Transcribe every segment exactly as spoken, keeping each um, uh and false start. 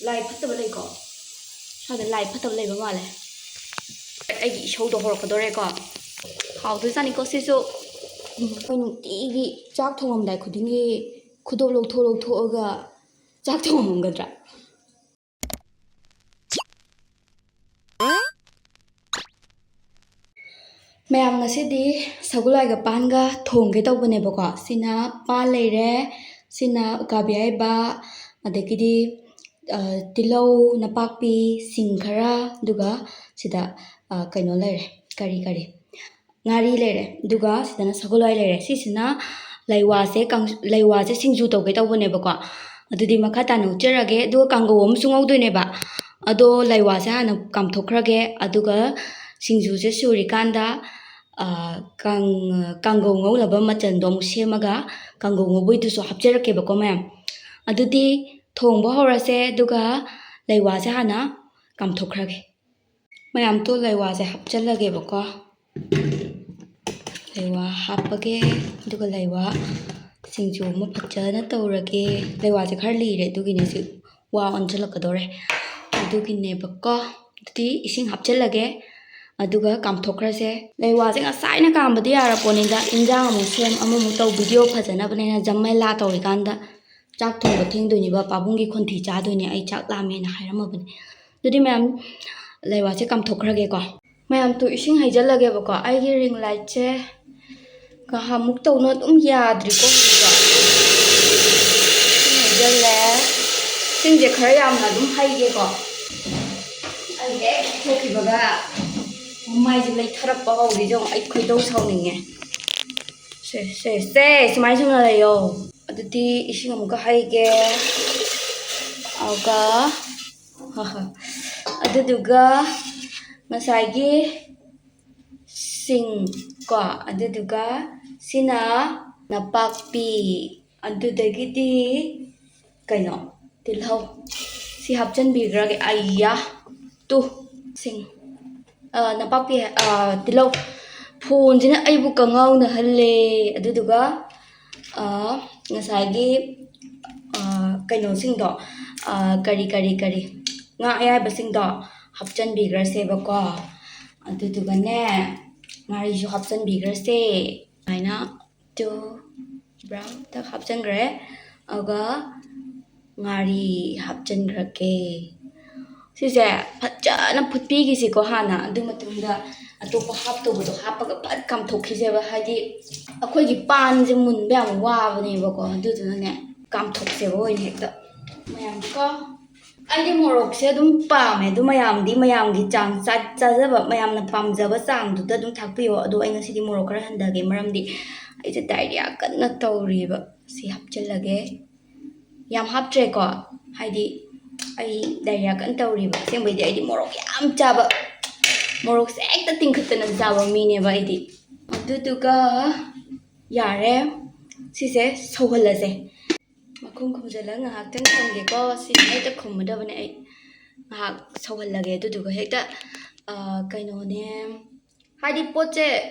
ꯂꯥꯏ ꯐꯠꯇꯕ ꯂꯩꯀꯣ? ꯁ꯭ꯋꯥꯏꯗ ꯂꯥꯏ ꯐꯠꯇꯕ ꯂꯩꯕ ꯃꯥꯜꯂꯦ꯫ ꯑꯩꯒꯤ ꯏꯁꯧꯗꯣ ꯍꯧꯔꯛꯀꯗꯣꯔꯦꯀꯣ꯫ ꯍꯥꯎꯗꯣꯏꯖꯥꯠꯅꯤꯀꯣ ꯁꯤꯁꯨ꯫ ꯎꯝ, ꯑꯩꯈꯣꯏ ꯅꯨꯡꯇꯤꯒꯤ ꯆꯥꯛ ꯊꯣꯡꯉꯝꯗꯥꯏ ꯈꯨꯗꯤꯡꯒꯤ ꯈꯨꯗꯣꯞ ꯂꯧꯊꯣꯛ ꯂꯧꯊꯣꯛꯑꯒ ꯆꯥꯛ ꯊꯣꯡꯉꯝꯒꯗ꯭ꯔꯥ? ꯃꯌꯥꯝ, ꯉꯁꯤꯗꯤ ꯁꯒꯣꯜ ꯍꯋꯥꯏꯒ ꯄꯥꯟꯒ ꯊꯣꯡꯒꯦ ꯇꯧꯕꯅꯦꯕꯀꯣ꯫ ꯁꯤꯅ ꯄꯥꯟ ꯂꯩꯔꯦ, ꯁꯤꯅ ꯎꯀꯥꯕꯤ ꯑꯌꯥꯏꯕ, ꯑꯗꯒꯤꯗꯤ, ꯑ, ꯇꯤꯜꯍꯧ, ꯅꯄꯥꯛꯄꯤ, ꯁꯤꯡ ꯈꯔ, ꯑꯗꯨꯒ ꯁꯤꯗ, ꯑ, ꯀꯩꯅꯣ ꯂꯩꯔꯦ, ꯀꯔꯤ ꯀꯔꯤ, ꯉꯥꯔꯤ ꯂꯩꯔꯦ, ꯑꯗꯨꯒ ꯁꯤꯗꯅ ꯁꯒꯣꯜ ꯍꯋꯥꯏ ꯂꯩꯔꯦ꯫ ꯁꯤꯁꯤꯅ ꯂꯩꯋꯥꯁꯦ ꯀꯥꯡ-, ꯂꯩꯋꯥꯁꯦ ꯁꯤꯡꯖꯨ ꯇꯧꯒꯦ ꯇꯧꯕꯅꯦꯕꯀꯣ꯫ ꯑꯗꯨꯗꯤ ꯃꯈꯥ ꯇꯥꯅ ꯎꯠꯆꯔꯒꯦ꯫ ꯑꯗꯨꯒ ꯀꯥꯡꯒꯧ ꯑꯃꯁꯨ ꯉꯧꯗꯣꯏꯅꯦꯕ꯫ ꯑꯗꯣ ꯂꯩꯋꯥꯁꯦ ꯍꯥꯟꯅ ꯀꯥꯝꯊꯣꯛꯈ꯭ꯔꯒꯦ, ꯑꯗꯨꯒ ꯁꯤꯡꯖꯨꯁꯦ ꯁꯨꯔꯤꯀꯥꯟꯗ, ꯑ, ꯀꯥꯡ-, ꯀꯥꯡꯒꯧ ꯉꯧꯅꯕ ꯃꯆꯜꯗꯣ ꯑꯃꯨꯛ ꯁꯦꯝꯃꯒ ꯀꯥꯡꯒꯧ ꯉꯧꯕꯩꯗꯨꯁꯨ ꯍꯥꯞꯆꯔꯛꯀꯦꯕꯀꯣ ꯃꯌꯥꯝ꯫ ꯑꯗꯨꯗꯤ ꯊꯣꯡꯕ ꯍꯧꯔꯁꯦ, ꯑꯗꯨꯒ ꯂꯩꯋꯥꯁꯦ ꯍꯥꯟꯅ ꯀꯥꯝꯊꯣꯛꯈ꯭ꯔꯒꯦ꯫ ꯃꯌꯥꯝ, ꯇꯨ ꯂꯩꯋꯥꯁꯦ ꯍꯥꯞꯆꯜꯂꯒꯦꯕꯀꯣ꯫ ꯂꯩꯋꯥ ꯍꯥꯞꯄꯒꯦ, ꯑꯗꯨꯒ ꯂꯩꯋꯥ ꯁꯤꯡꯖꯨ ꯑꯃ ꯐꯖꯅ ꯇꯧꯔꯒꯦ꯫ ꯂꯩꯋꯥꯁꯦ ꯈꯔ ꯂꯤꯔꯦ, ꯑꯗꯨꯒꯤꯅꯦ ꯁꯤ ꯋꯥ ꯑꯣꯟꯁꯤꯜꯂꯛꯀꯗꯧꯔꯦ꯫ ꯑꯗꯨꯒꯤꯅꯦꯕꯀꯣ꯫ ꯑꯗꯨꯗꯤ ꯏꯁꯤꯡ ꯍꯥꯞꯆꯜꯂꯒꯦ, ꯑꯗꯨꯒ ꯀꯥꯝꯊꯣꯛꯈ꯭ꯔꯁꯦ꯫ ꯂꯩꯋꯥꯁꯦ ꯉꯁꯥꯏꯅ ꯀꯥꯝꯕꯗꯤ ꯌꯥꯔꯄꯣꯠꯅꯤꯗ, ꯏꯟꯖꯥꯡ ꯑꯃꯨꯛ ꯁꯦꯝ, ꯑꯃꯃꯨꯛ ꯇꯧ, ꯚꯤꯗꯤꯑꯣ ꯐꯖꯅꯕꯅꯦꯅ ꯖꯃꯦꯂꯥ ꯇꯧꯔꯤꯀꯥꯟꯗ ꯆꯥꯛ ꯊꯣꯡꯕ ꯊꯦꯡꯗꯣꯏꯅꯦꯕ, ꯄꯥꯕꯨꯡꯒꯤ ꯈꯣꯟꯊꯤ ꯆꯥꯗꯣꯏꯅꯦ, ꯑꯩ ꯆꯥꯛ ꯂꯥꯝꯃꯦꯅ ꯍꯥꯏꯔꯝꯃꯕꯅꯦ꯫ ꯑꯗꯨꯗꯤ ꯃꯌꯥꯝ, ꯂꯩꯋꯥꯁꯦ ꯀꯥꯝꯊꯣꯛꯈ꯭ꯔꯒꯦꯀꯣ꯫ ꯃꯌꯥꯝ, ꯇꯨ ꯏꯁꯤꯡ ꯍꯩꯖꯜꯂꯒꯦꯕꯀꯣ꯫ ꯑꯩꯒꯤ ring lightꯁꯦ ꯉꯍꯥꯟꯃꯨꯛ ꯇꯧꯅ ꯑꯗꯨꯝ ꯌꯥꯗ꯭ꯔꯤꯀꯣ ꯍꯧꯖꯤꯛꯁꯨ꯫ ꯏꯁꯤꯡ ꯍꯩꯖꯜꯂꯦ꯫ ꯏꯁꯤꯡꯁꯦ ꯈꯔ ꯌꯥꯝꯅ ꯑꯗꯨꯝ ꯍꯩꯒꯦꯀꯣ꯫ ꯑꯩ ꯍꯦꯛ ꯊꯣꯛꯈꯤꯕꯒ ꯃꯃꯥꯏꯁꯦ ꯂꯩꯊꯔꯛꯄ ꯍꯧꯔꯤꯁꯦ ꯌꯦꯡꯉꯣ, ꯑꯩ ꯈꯣꯏꯗꯧ ꯁꯥꯎꯅꯤꯡꯉꯦ꯫ ꯁꯦ, ꯁꯦ, ꯁꯦ, ꯁꯨꯃꯥꯏꯅ ꯁꯨꯝ ꯂꯩꯌꯣ꯫ ꯑꯗꯨꯗꯤ ꯏꯁꯤꯡ ꯑꯃꯨꯛꯀ ꯍꯩꯒꯦ꯫ ꯑꯗꯨꯒ, ꯍꯣꯏ, ꯍꯣꯏ꯫ ꯑꯗꯨꯗꯨꯒ ꯉꯁꯥꯏꯒꯤ ꯁꯤꯡ ꯀꯣ, ꯑꯗꯨꯗꯨꯒ ꯁꯤꯅ ꯅꯄꯥꯛꯄꯤ, ꯑꯗꯨꯗꯒꯤꯗꯤ ꯀꯩꯅꯣ, ꯇꯤꯜꯍꯧ꯫ ꯁꯤ ꯍꯥꯞꯆꯤꯟꯕꯤꯈ꯭ꯔꯒꯦ꯫ ꯑꯩꯌꯥ, ꯇꯨ, ꯁꯤꯡ, ꯑ, ꯅꯄꯥꯛꯄꯤ, ꯑ, ꯇꯤꯜꯍꯧ꯫ ꯐꯣꯟꯁꯤꯅ ꯑꯩꯕꯨ ꯀꯉꯥꯎꯅꯍꯜꯂꯦ꯫ ꯑꯗꯨꯗꯨꯒ, ꯑ, ꯉꯁꯥꯏꯒꯤ, ꯑ, ꯀꯩꯅꯣꯁꯤꯡꯗꯣ, ꯑ, ꯀꯔꯤ, ꯀꯔꯤ, ꯀꯔꯤ, ꯉꯥ ꯑꯌꯥꯏꯕꯁꯤꯡꯗꯣ ꯍꯥꯞꯆꯤꯟꯕꯤꯈ꯭ꯔꯁꯦꯕꯀꯣ꯫ ꯑꯗꯨꯗꯨꯒꯅꯦ, ꯉꯥꯔꯤꯁꯨ ꯍꯥꯞꯆꯤꯟꯕꯤꯈ꯭ꯔꯁꯦ꯫ ꯁꯨꯃꯥꯏꯅ two brown ꯇꯛ ꯍꯥꯞꯆꯤꯟꯈ꯭ꯔꯦ꯫ ꯑꯗꯨꯒ ꯉꯥꯔꯤ ꯍꯥꯞꯆꯤꯟꯈ꯭ꯔꯒꯦ꯫ ꯁꯤꯁꯦ ꯐꯖꯅ ꯐꯨꯠꯄꯤꯈꯤꯁꯤꯀꯣ ꯍꯥꯟꯅ꯫ ꯑꯗꯨ ꯃꯇꯨꯡꯗ ꯑꯇꯣꯞꯄ ꯍꯥꯞꯇꯧꯕꯗꯣ ꯍꯥꯞꯄꯒ ꯐꯠ ꯀꯥꯝꯊꯣꯛꯈꯤꯁꯦꯕ꯫ ꯍꯥꯏꯗꯤ ꯑꯩꯈꯣꯏꯒꯤ ꯄꯥꯟꯁꯦ ꯃꯨꯟꯕ ꯌꯥꯝ ꯋꯥꯕꯅꯦꯕꯀꯣ꯫ ꯑꯗꯨꯗꯨꯅꯅꯦ, ꯀꯥꯝꯊꯣꯛꯁꯦꯕ ꯑꯣꯏꯅ ꯍꯦꯛꯇ꯫ ꯃꯌꯥꯝꯀꯣ, ꯑꯩꯗꯤ ꯃꯣꯔꯣꯛꯁꯦ ꯑꯗꯨꯝ ꯄꯥꯝꯃꯦ꯫ ꯑꯗꯨ ꯃꯌꯥꯝꯗꯤ ꯃꯌꯥꯝꯒꯤ ꯆꯥꯡ ꯆꯥ-, ꯆꯥꯖꯕ, ꯃꯌꯥꯝꯅ ꯄꯥꯝꯖꯕ ꯆꯥꯡꯗꯨꯗ ꯑꯗꯨꯝ ꯊꯥꯛꯄꯤꯌꯣ꯫ ꯑꯗꯣ ꯑꯩ ꯉꯁꯤꯗꯤ ꯃꯣꯔꯣꯛ ꯈꯔ ꯍꯟꯊꯒꯦ, ꯃꯔꯝꯗꯤ ꯑꯩꯁꯦ diarrhea ꯀꯟꯅ ꯇꯧꯔꯤꯕ꯫ ꯁꯤ ꯍꯥꯞꯆꯤꯜꯂꯒꯦ꯫ ꯌꯥꯝ ꯍꯥꯞꯇ꯭ꯔꯦꯀꯣ, ꯍꯥꯏꯗꯤ ꯑꯩ diarrhea ꯀꯟꯅ ꯇꯧꯔꯤꯕ꯫ ꯑꯁꯦꯡꯕꯩꯗꯤ ꯑꯩꯗꯤ ꯃꯣꯔꯣꯛ ꯌꯥꯝ ꯆꯥꯕ, ꯃꯣꯔꯣꯛꯁꯦ ꯍꯦꯛꯇ ꯇꯤꯡꯈꯠꯇꯅ ꯆꯥꯕ ꯃꯤꯅꯦꯕ ꯑꯩꯗꯤ꯫ ꯑꯗꯨꯗꯨꯒ ꯌꯥꯔꯦ, ꯁꯤꯁꯦ ꯁꯧꯍꯜꯂꯁꯦ꯫ ꯃꯈꯨꯝ ꯈꯨꯝꯖꯤꯜꯂꯒ ꯉꯥꯏꯍꯥꯛꯇꯪ ꯊꯝꯒꯦꯀꯣ꯫ ꯁꯤ ꯍꯦꯛꯇ ꯈꯨꯝꯃꯗꯕꯅꯦ ꯑꯩ꯫ ꯉꯥꯏꯍꯥꯛ ꯁꯧꯍꯜꯂꯒꯦ꯫ ꯑꯗꯨꯗꯨꯒ ꯍꯦꯛꯇ, ꯑ, ꯀꯩꯅꯣꯅꯦ, ꯍꯥꯏꯗꯤ ꯄꯣꯠꯁꯦ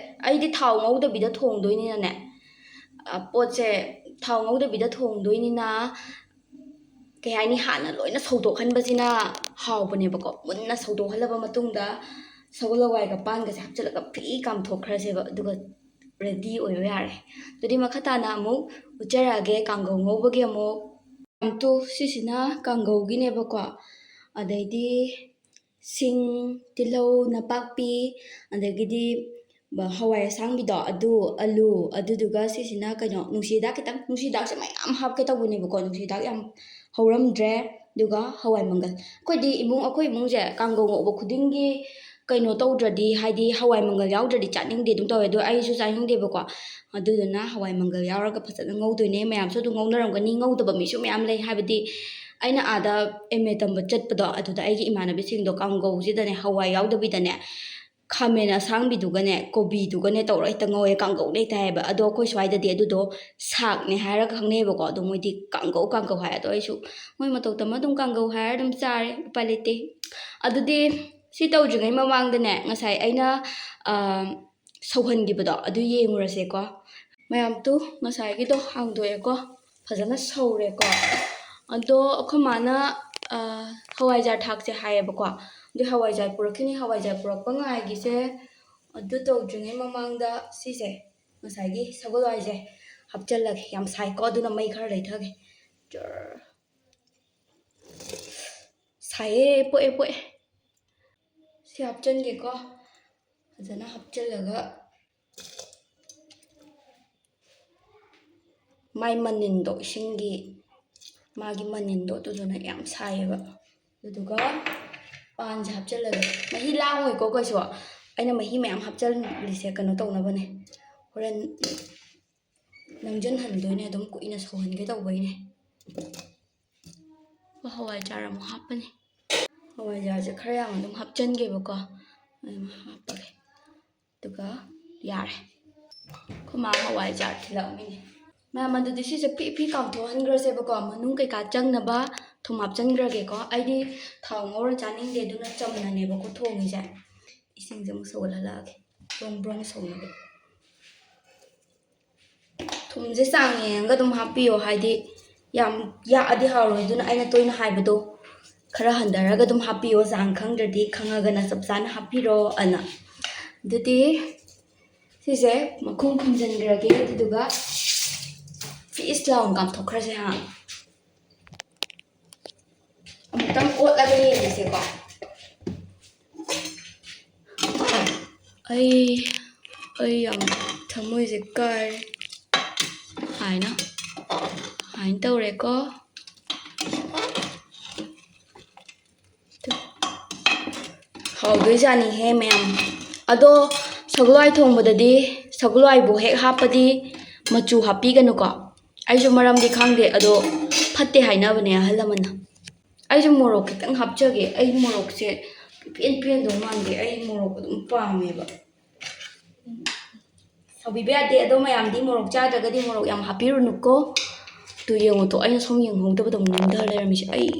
ꯑꯩꯗꯤ ꯊꯥꯎ ꯉꯧꯗꯕꯤꯗ ꯊꯣꯡꯗꯣꯏꯅꯤꯅꯅꯦ, ꯑ, ꯄꯣꯠꯁꯦ ꯊꯥꯎ ꯉꯧꯗꯕꯤꯗ ꯊꯣꯡꯗꯣꯏꯅꯤꯅ, ꯀꯩ ꯍꯥꯏꯅꯤ, ꯍꯥꯟꯅ ꯂꯣꯏꯅ ꯁꯧꯗꯣꯛꯍꯟꯕꯁꯤꯅ ꯍꯥꯎꯕꯅꯦꯕꯀꯣ꯫ ꯃꯨꯟꯅ ꯁꯧꯗꯣꯛꯍꯜꯂꯕ ꯃꯇꯨꯡꯗ ꯁꯒꯣꯜ ꯍꯋꯥꯏꯒ ꯄꯥꯟꯒꯁꯦ ꯍꯥꯞꯆꯤꯜꯂꯒ ꯐꯤ ꯀꯥꯝꯊꯣꯛꯈ꯭ꯔꯁꯦꯕ꯫ ꯑꯗꯨꯒ ready ꯑꯣꯏꯕ ꯌꯥꯔꯦ꯫ ꯑꯗꯨꯗꯤ ꯃꯈꯥ ꯇꯥꯅ ꯑꯃꯨꯛ ꯎꯠꯆꯔꯛꯑꯒꯦ ꯀꯥꯡꯒꯧ ꯉꯧꯕꯒꯤ ꯑꯃꯨꯛ꯫ ꯇꯨ, ꯁꯤꯁꯤꯅ ꯀꯥꯡꯒꯧꯒꯤꯅꯦꯕꯀꯣ꯫ ꯑꯗꯩꯗꯤ ꯁꯤꯡ, ꯇꯤꯜꯍꯧ, ꯅꯄꯥꯛꯄꯤ, ꯑꯗꯒꯤꯗꯤ ꯕ-, ꯍꯋꯥꯏ ꯑꯁꯥꯡꯕꯤꯗꯣ ꯑꯗꯨ, ꯑꯂꯨ, ꯑꯗꯨꯗꯨꯒ ꯁꯤꯁꯤꯅ ꯀꯩꯅꯣ, ꯅꯨꯡꯁꯤ ꯍꯤꯗꯥꯛ ꯈꯤꯇꯪ, ꯅꯨꯡꯁꯤ ꯍꯤꯗꯥꯛꯁꯦ ꯃꯌꯥꯝ ꯍꯥꯞꯀꯦ ꯇꯧꯕꯅꯦꯕꯀꯣ, ꯅꯨꯡꯁꯤ ꯍꯤꯗꯥꯛ ꯌꯥꯝ ꯍꯧꯔꯝꯗ꯭ꯔꯦ꯫ ꯑꯗꯨꯒ ꯍꯋꯥꯏ ꯃꯪꯒꯜ꯫ ꯑꯩꯈꯣꯏꯗꯤ ꯏꯃꯨꯡ, ꯑꯩꯈꯣꯏ ꯏꯃꯨꯡꯁꯦ ꯀꯥꯡꯒꯧ ꯉꯧꯕ ꯈꯨꯗꯤꯡꯒꯤ ꯀꯩꯅꯣ ꯇꯧꯗ꯭ꯔꯗꯤ, ꯍꯥꯏꯗꯤ ꯍꯋꯥꯏ ꯃꯪꯒꯜ ꯌꯥꯎꯗ꯭ꯔꯗꯤ ꯆꯥꯅꯤꯡꯗꯦ ꯑꯗꯨꯝ ꯇꯧꯋꯦ꯫ ꯑꯗꯣ ꯑꯩꯁꯨ ꯆꯥꯅꯤꯡꯗꯦꯕꯀꯣ꯫ ꯑꯗꯨꯗꯨꯅ ꯍꯋꯥꯏ ꯃꯪꯒꯜ ꯌꯥꯎꯔꯒ ꯐꯖꯅ ꯉꯧꯗꯣꯏꯅꯦ꯫ ꯃꯌꯥꯝꯁꯨ ꯑꯗꯨꯝ ꯉꯧꯅꯔꯝꯒꯅꯤ꯫ ꯉꯧꯗꯕ ꯃꯤꯁꯨ ꯃꯌꯥꯝ ꯂꯩ꯫ ꯍꯥꯏꯕꯗꯤ ꯑꯩꯅ ꯑꯥꯗ M A ꯇꯝꯕ ꯆꯠꯄꯗꯣ, ꯑꯗꯨꯗ ꯑꯩꯒꯤ ꯏꯃꯥꯟꯅꯕꯤꯁꯤꯡꯗꯣ ꯀꯥꯡꯒꯧꯁꯤꯗꯅꯦ, ꯍꯋꯥꯏ ꯌꯥꯎꯗꯕꯤꯗꯅꯦ, ꯈꯥꯃꯦꯟ ꯑꯁꯥꯡꯕꯤꯗꯨꯒꯅꯦ, ꯀꯣꯕꯤꯗꯨꯒꯅꯦ ꯇꯧꯔꯒ ꯍꯦꯛꯇ ꯉꯧꯋꯦ, ꯀꯥꯡꯒꯧꯅꯦ ꯍꯦꯛꯇ ꯍꯥꯏꯌꯦꯕ꯫ ꯑꯗꯣ ꯑꯩꯈꯣꯏ ꯁ꯭ꯋꯥꯏꯗꯗꯤ ꯑꯗꯨꯗꯣ ꯁꯥꯛꯅꯦ ꯍꯥꯏꯔꯒ ꯈꯪꯅꯩꯌꯦꯕꯀꯣ꯫ ꯑꯗꯣ ꯃꯣꯏꯗꯤ ꯀꯥꯡꯒꯧ, ꯀꯥꯡꯒꯧ ꯍꯥꯏ꯫ ꯑꯗꯣ ꯑꯩꯁꯨ ꯃꯣꯏ ꯃꯇꯧ ꯇꯝꯃ ꯑꯗꯨꯝ ꯀꯥꯡꯒꯧ ꯍꯥꯏꯔ ꯑꯗꯨꯝ ꯆꯥꯔꯦ, ꯎꯄꯥꯏ ꯂꯩꯇꯦ꯫ ꯑꯗꯨꯗꯤ ꯁꯤ ꯇꯧꯗ꯭ꯔꯤꯉꯩ ꯃꯃꯥꯡꯗꯅꯦ, ꯉꯁꯥꯏ ꯑꯩꯅ, ꯑ, ꯁꯧꯍꯟꯈꯤꯕꯗꯣ ꯑꯗꯨ ꯌꯦꯡꯉꯨꯔꯁꯦꯀꯣ꯫ ꯃꯌꯥꯝ ꯇꯨ, ꯉꯁꯥꯏꯒꯤꯗꯣ ꯍꯥꯡꯗꯣꯛꯑꯦꯀꯣ, ꯐꯖꯅ ꯁꯧꯔꯦꯀꯣ꯫ ꯑꯗꯣ ꯑꯩꯈꯣꯏ ꯃꯥꯅ ꯍꯋꯥꯏꯖꯥꯔ ꯊꯥꯛꯁꯦ ꯍꯥꯏꯌꯦꯕꯀꯣ꯫ ꯑꯗꯨ ꯍꯋꯥꯏꯖꯥꯔ ꯄꯨꯔꯛꯈꯤꯅꯤ꯫ ꯍꯋꯥꯏꯖꯥꯔ ꯄꯨꯔꯛꯄ ꯉꯥꯏꯒꯤꯁꯦ꯫ ꯑꯗꯨ ꯇꯧꯗ꯭ꯔꯤꯉꯩ ꯃꯃꯥꯡꯗ ꯁꯤꯁꯦ, ꯉꯁꯥꯏꯒꯤ ꯁꯒꯣꯜ ꯍꯋꯥꯏꯁꯦ ꯍꯥꯞꯆꯤꯜꯂꯒꯦ꯫ ꯌꯥꯝ ꯁꯥꯏꯀꯣ, ꯑꯗꯨꯅ ꯃꯩ ꯈꯔ ꯂꯩꯊꯒꯦ꯫ ꯁꯥꯏꯌꯦ, ꯄꯣꯛꯑꯦ ꯄꯣꯛꯑꯦ꯫ ꯁꯤ ꯍꯥꯞꯆꯤꯟꯒꯦꯀꯣ꯫ ꯐꯖꯅ ꯍꯥꯞꯆꯤꯜꯂꯒ ꯃꯥꯏ ꯃꯅꯤꯟꯗꯣ, ꯏꯁꯤꯡꯒꯤ ꯃꯥꯒꯤ ꯃꯅꯤꯟꯗꯣ, ꯑꯗꯨꯗꯨꯅ ꯌꯥꯝ ꯁꯥꯏꯌꯦꯕ꯫ ꯑꯗꯨꯗꯨꯒ ꯄꯥꯟꯁꯦ ꯍꯥꯞꯆꯤꯜꯂꯒꯦ꯫ ꯃꯍꯤ ꯂꯥꯡꯉꯣꯏꯀꯣ ꯀꯩꯁꯨ꯫ ꯑꯩꯅ ꯃꯍꯤ ꯃꯌꯥꯝ ꯍꯥꯞꯆꯤꯜꯂꯤꯁꯦ ꯀꯩꯅꯣ ꯇꯧꯅꯕꯅꯦ, ꯍꯣꯔꯦꯟ ꯅꯪꯁꯤꯟꯍꯟꯗꯣꯏꯅꯦ, ꯑꯗꯨꯝ ꯀꯨꯏꯅ ꯁꯧꯍꯟꯒꯦ ꯇꯧꯕꯩꯅꯦ꯫ ꯍꯋꯥꯏꯖꯥꯔ ꯑꯃꯨꯛ ꯍꯥꯞꯄꯅꯤ꯫ ꯍꯋꯥꯏꯖꯥꯔꯁꯦ ꯈꯔ ꯌꯥꯝ ꯑꯗꯨꯝ ꯍꯥꯞꯆꯤꯟꯒꯦꯕꯀꯣ꯫ ꯑꯗꯨꯝ ꯍꯥꯞꯄꯒꯦ꯫ ꯑꯗꯨꯒ ꯌꯥꯔꯦ꯫ ꯑꯩꯈꯣꯏ ꯃꯥ ꯍꯋꯥꯏꯖꯥꯔ ꯊꯤꯜꯂꯛꯑꯝꯃꯤꯅꯦ꯫ ꯃꯌꯥꯝ, ꯑꯗꯨꯗꯤ ꯁꯤꯁꯦ ꯄꯤ ꯄꯤ ꯀꯥꯝꯊꯣꯛꯍꯟꯈ꯭ꯔꯁꯦꯕꯀꯣ꯫ ꯃꯅꯨꯡ ꯀꯩꯀꯥ ꯆꯪꯅꯕ ꯊꯨꯝ ꯍꯥꯞꯆꯤꯟꯈ꯭ꯔꯒꯦꯀꯣ꯫ ꯑꯩꯗꯤ ꯊꯥꯎ ꯉꯧꯔ ꯆꯥꯅꯤꯡꯗꯦ, ꯑꯗꯨꯅ ꯆꯝꯅꯅꯦꯕꯀꯣ ꯊꯣꯡꯉꯤꯁꯦ꯫ ꯏꯁꯤꯡꯁꯦ ꯑꯃꯨꯛ ꯁꯧꯒꯠꯍꯜꯂꯛꯑꯒꯦ, ꯕ꯭ꯔꯣꯡ ꯕ꯭ꯔꯣꯡ ꯁꯧꯅꯕ꯫ ꯊꯨꯝꯁꯦ ꯆꯥꯡ ꯌꯦꯡꯉꯒ ꯑꯗꯨꯝ ꯍꯥꯞꯄꯤꯌꯣ, ꯍꯥꯏꯗꯤ ꯌꯥꯝ ꯌꯥꯛꯑꯗꯤ ꯍꯥꯎꯔꯣꯏ꯫ ꯑꯗꯨꯅ ꯑꯩꯅ ꯇꯣꯏꯅ ꯍꯥꯏꯕꯗꯣ, ꯈꯔ ꯍꯟꯊꯔꯒ ꯑꯗꯨꯝ ꯍꯥꯞꯄꯤꯌꯣ꯫ ꯆꯥꯡ ꯈꯪꯗ꯭ꯔꯗꯤ ꯈꯪꯉꯒꯅ ꯆꯞ ꯆꯥꯅ ꯍꯥꯞꯄꯤꯔꯣ ꯑꯅ꯫ ꯑꯗꯨꯗꯤ ꯁꯤꯁꯦ ꯃꯈꯨꯝ ꯈꯨꯝꯖꯤꯟꯈ꯭ꯔꯒꯦ, ꯑꯗꯨꯗꯨꯒ ꯐꯤꯁ ꯂꯥꯎꯅ ꯀꯥꯝꯊꯣꯛꯈ꯭ꯔꯁꯦ ꯍꯥ꯫ ꯑꯃꯨꯛꯇꯪ ꯑꯣꯠꯂꯒ ꯌꯦꯡꯉꯁꯦꯀꯣ꯫ ꯑꯩ ꯑꯩ ꯌꯥꯝ ꯊꯃꯣꯏꯁꯦ ꯀꯥꯏꯔꯦ꯫ ꯍꯥꯏꯅ ꯍꯥꯏꯅ ꯇꯧꯔꯦꯀꯣ꯫ ꯍꯥꯎꯗꯣꯏꯖꯥꯠꯅꯤꯍꯦ ꯃꯌꯥꯝ꯫ ꯑꯗꯣ ꯁꯒꯣꯜ ꯍꯋꯥꯏ ꯊꯣꯡꯕꯗꯗꯤ ꯁꯒꯣꯜ ꯍꯋꯥꯏꯕꯨ ꯍꯦꯛ ꯍꯥꯞꯄꯗꯤ ꯃꯆꯨ ꯍꯥꯞꯄꯤꯒꯅꯨꯀꯣ꯫ ꯑꯩꯁꯨ ꯃꯔꯝꯗꯤ ꯈꯪꯗꯦ, ꯑꯗꯣ ꯐꯠꯇꯦ ꯍꯥꯏꯅꯕꯅꯦ ꯑꯍꯜ ꯂꯃꯟꯅ꯫ ꯑꯩꯁꯨ ꯃꯣꯔꯣꯛ ꯈꯤꯇꯪ ꯍꯥꯞꯆꯒꯦ꯫ ꯑꯩ ꯃꯣꯔꯣꯛꯁꯦ ꯏꯄꯦꯟ ꯄꯦꯟꯗꯧ ꯃꯥꯟꯗꯦ꯫ ꯑꯩ ꯃꯣꯔꯣꯛ ꯑꯗꯨꯝ ꯄꯥꯝꯃꯦꯕ꯫ ꯁꯥꯎꯕꯤꯕ ꯌꯥꯗꯦ꯫ ꯑꯗꯣ ꯃꯌꯥꯝꯗꯤ ꯃꯣꯔꯣꯛ ꯆꯥꯗ꯭ꯔꯒꯗꯤ ꯃꯣꯔꯣꯛ ꯌꯥꯝ ꯍꯥꯞꯄꯤꯔꯨꯅꯨꯀꯣ꯫ ꯇꯨ ꯌꯦꯡꯉꯨ ꯇꯨ, ꯑꯩꯅ ꯁꯨꯝ ꯌꯦꯡꯍꯧꯗꯕꯗ ꯑꯃꯨꯛ ꯅꯝꯊ ꯂꯩꯔꯝꯃꯤꯁꯦ꯫ ꯑꯩ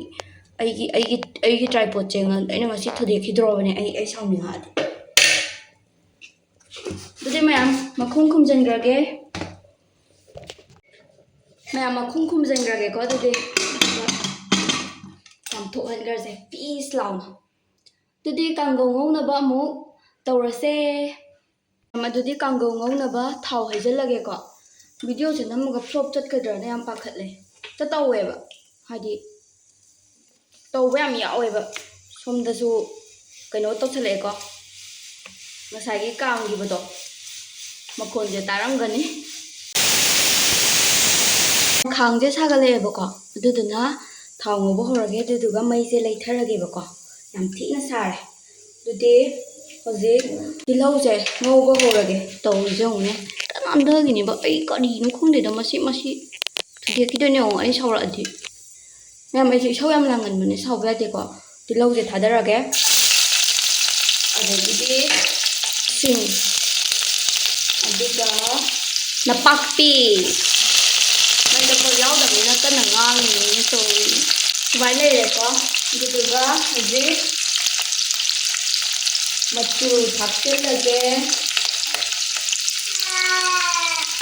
ꯑꯩꯒꯤ ꯑꯩꯒꯤ ꯑꯩꯒꯤ tripodꯁꯦ ꯉ-, ꯑꯩꯅ ꯉꯁꯤ ꯊꯨꯗꯦꯛꯈꯤꯗ꯭ꯔꯣꯕꯅꯦ꯫ ꯑꯩ ꯑꯩ ꯁꯥꯎꯅꯤꯡꯉꯛꯑꯗꯤ꯫ ꯑꯗꯨꯗꯤ ꯃꯌꯥꯝ ꯃꯈꯨꯝ ꯈꯨꯝꯖꯤꯟꯈ꯭ꯔꯒꯦ꯫ ꯃꯌꯥꯝ ꯃꯈꯨꯝ ꯈꯨꯝꯖꯤꯟꯈ꯭ꯔꯒꯦꯀꯣ꯫ ꯑꯗꯨꯗꯤ ꯊꯣꯛꯍꯟꯈ꯭ꯔꯁꯦ ꯄꯤꯁ ꯂꯥꯎꯅ꯫ ꯑꯗꯨꯗꯤ ꯀꯥꯡꯒꯧ ꯉꯧꯅꯕ ꯑꯃꯨꯛ ꯇꯧꯔꯁꯦ꯫ ꯑꯗꯨꯗꯤ ꯀꯥꯡꯒꯧ ꯉꯧꯅꯕ ꯊꯥꯎ ꯍꯩꯖꯤꯜꯂꯒꯦꯀꯣ꯫ ꯚꯤꯗꯤꯑꯣꯁꯦ ꯅꯝꯃꯒ ꯐ꯭ꯂꯣꯞ ꯆꯠꯀꯗ꯭ꯔꯅ ꯌꯥꯝ ꯄꯥꯈꯠꯂꯦ꯫ ꯍꯦꯛꯇ ꯇꯧꯋꯦꯕ, ꯍꯥꯏꯗꯤ ꯇꯧꯕ ꯌꯥꯝ ꯌꯥꯎꯋꯦꯕ꯫ ꯁꯣꯝꯗꯁꯨ ꯀꯩꯅꯣ ꯇꯧꯁꯜꯂꯛꯑꯦꯀꯣ꯫ ꯉꯁꯥꯏꯒꯤ ꯀꯥꯝꯈꯤꯕꯗꯣ ꯃꯈꯣꯟꯁꯦ ꯇꯥꯔꯝꯒꯅꯤ꯫ ꯈꯥꯡꯁꯦ ꯁꯥꯒꯠꯂꯛꯑꯦꯕꯀꯣ, ꯑꯗꯨꯗꯨꯅ ꯊꯥꯎ ꯉꯧꯕ ꯍꯧꯔꯒꯦ꯫ ꯑꯗꯨꯗꯨꯒ ꯃꯩꯁꯦ ꯂꯩꯊꯔꯒꯦꯕꯀꯣ꯫ ꯌꯥꯝ ꯊꯤꯅ ꯁꯥꯔꯦ꯫ ꯑꯗꯨꯗꯤ ꯍꯧꯖꯤꯛ ꯇꯤꯜꯍꯧꯁꯦ ꯉꯧꯕ ꯍꯧꯔꯒꯦ꯫ ꯇꯧꯔꯤꯁꯦ ꯌꯦꯡꯉꯨꯅꯦ, ꯍꯦꯛꯇ ꯅꯥꯟꯊꯈꯤꯅꯦꯕ꯫ ꯑꯩ ꯀꯔꯤꯅꯣ ꯈꯪꯗꯦꯗ, ꯃꯁꯤ ꯃꯁꯤ ꯊꯨꯗꯦꯛꯈꯤꯗꯣꯏꯅꯦ ꯌꯦꯡꯉꯣ ꯑꯩ ꯁꯥꯎꯔꯛꯑꯗꯤ꯫ ꯃꯌꯥꯝ, ꯑꯩꯁꯦ ꯏꯁꯧ ꯌꯥꯝ ꯂꯥꯡꯒꯟꯕꯅꯦ, ꯁꯥꯎꯕ ꯌꯥꯗꯦꯀꯣ꯫ ꯇꯤꯜꯍꯧꯁꯦ ꯊꯥꯗꯔꯒꯦ꯫ ꯑꯗꯒꯤꯗꯤ ꯁꯤꯡ, ꯑꯗꯨꯒ ꯅꯄꯥꯛꯄꯤ, ꯃꯩꯗꯀꯣ ꯌꯥꯎꯗꯕꯅꯤꯅ ꯀꯟꯅ ꯉꯥꯡꯉꯤꯅꯦ꯫ ꯁꯣꯔꯤ꯫ ꯁꯨꯃꯥꯏꯅ ꯂꯩꯔꯦꯀꯣ꯫ ꯑꯗꯨꯗꯨꯒ ꯍꯧꯖꯤꯛ ꯃꯆꯨ ꯊꯥꯛꯆꯤꯜꯂꯒꯦ꯫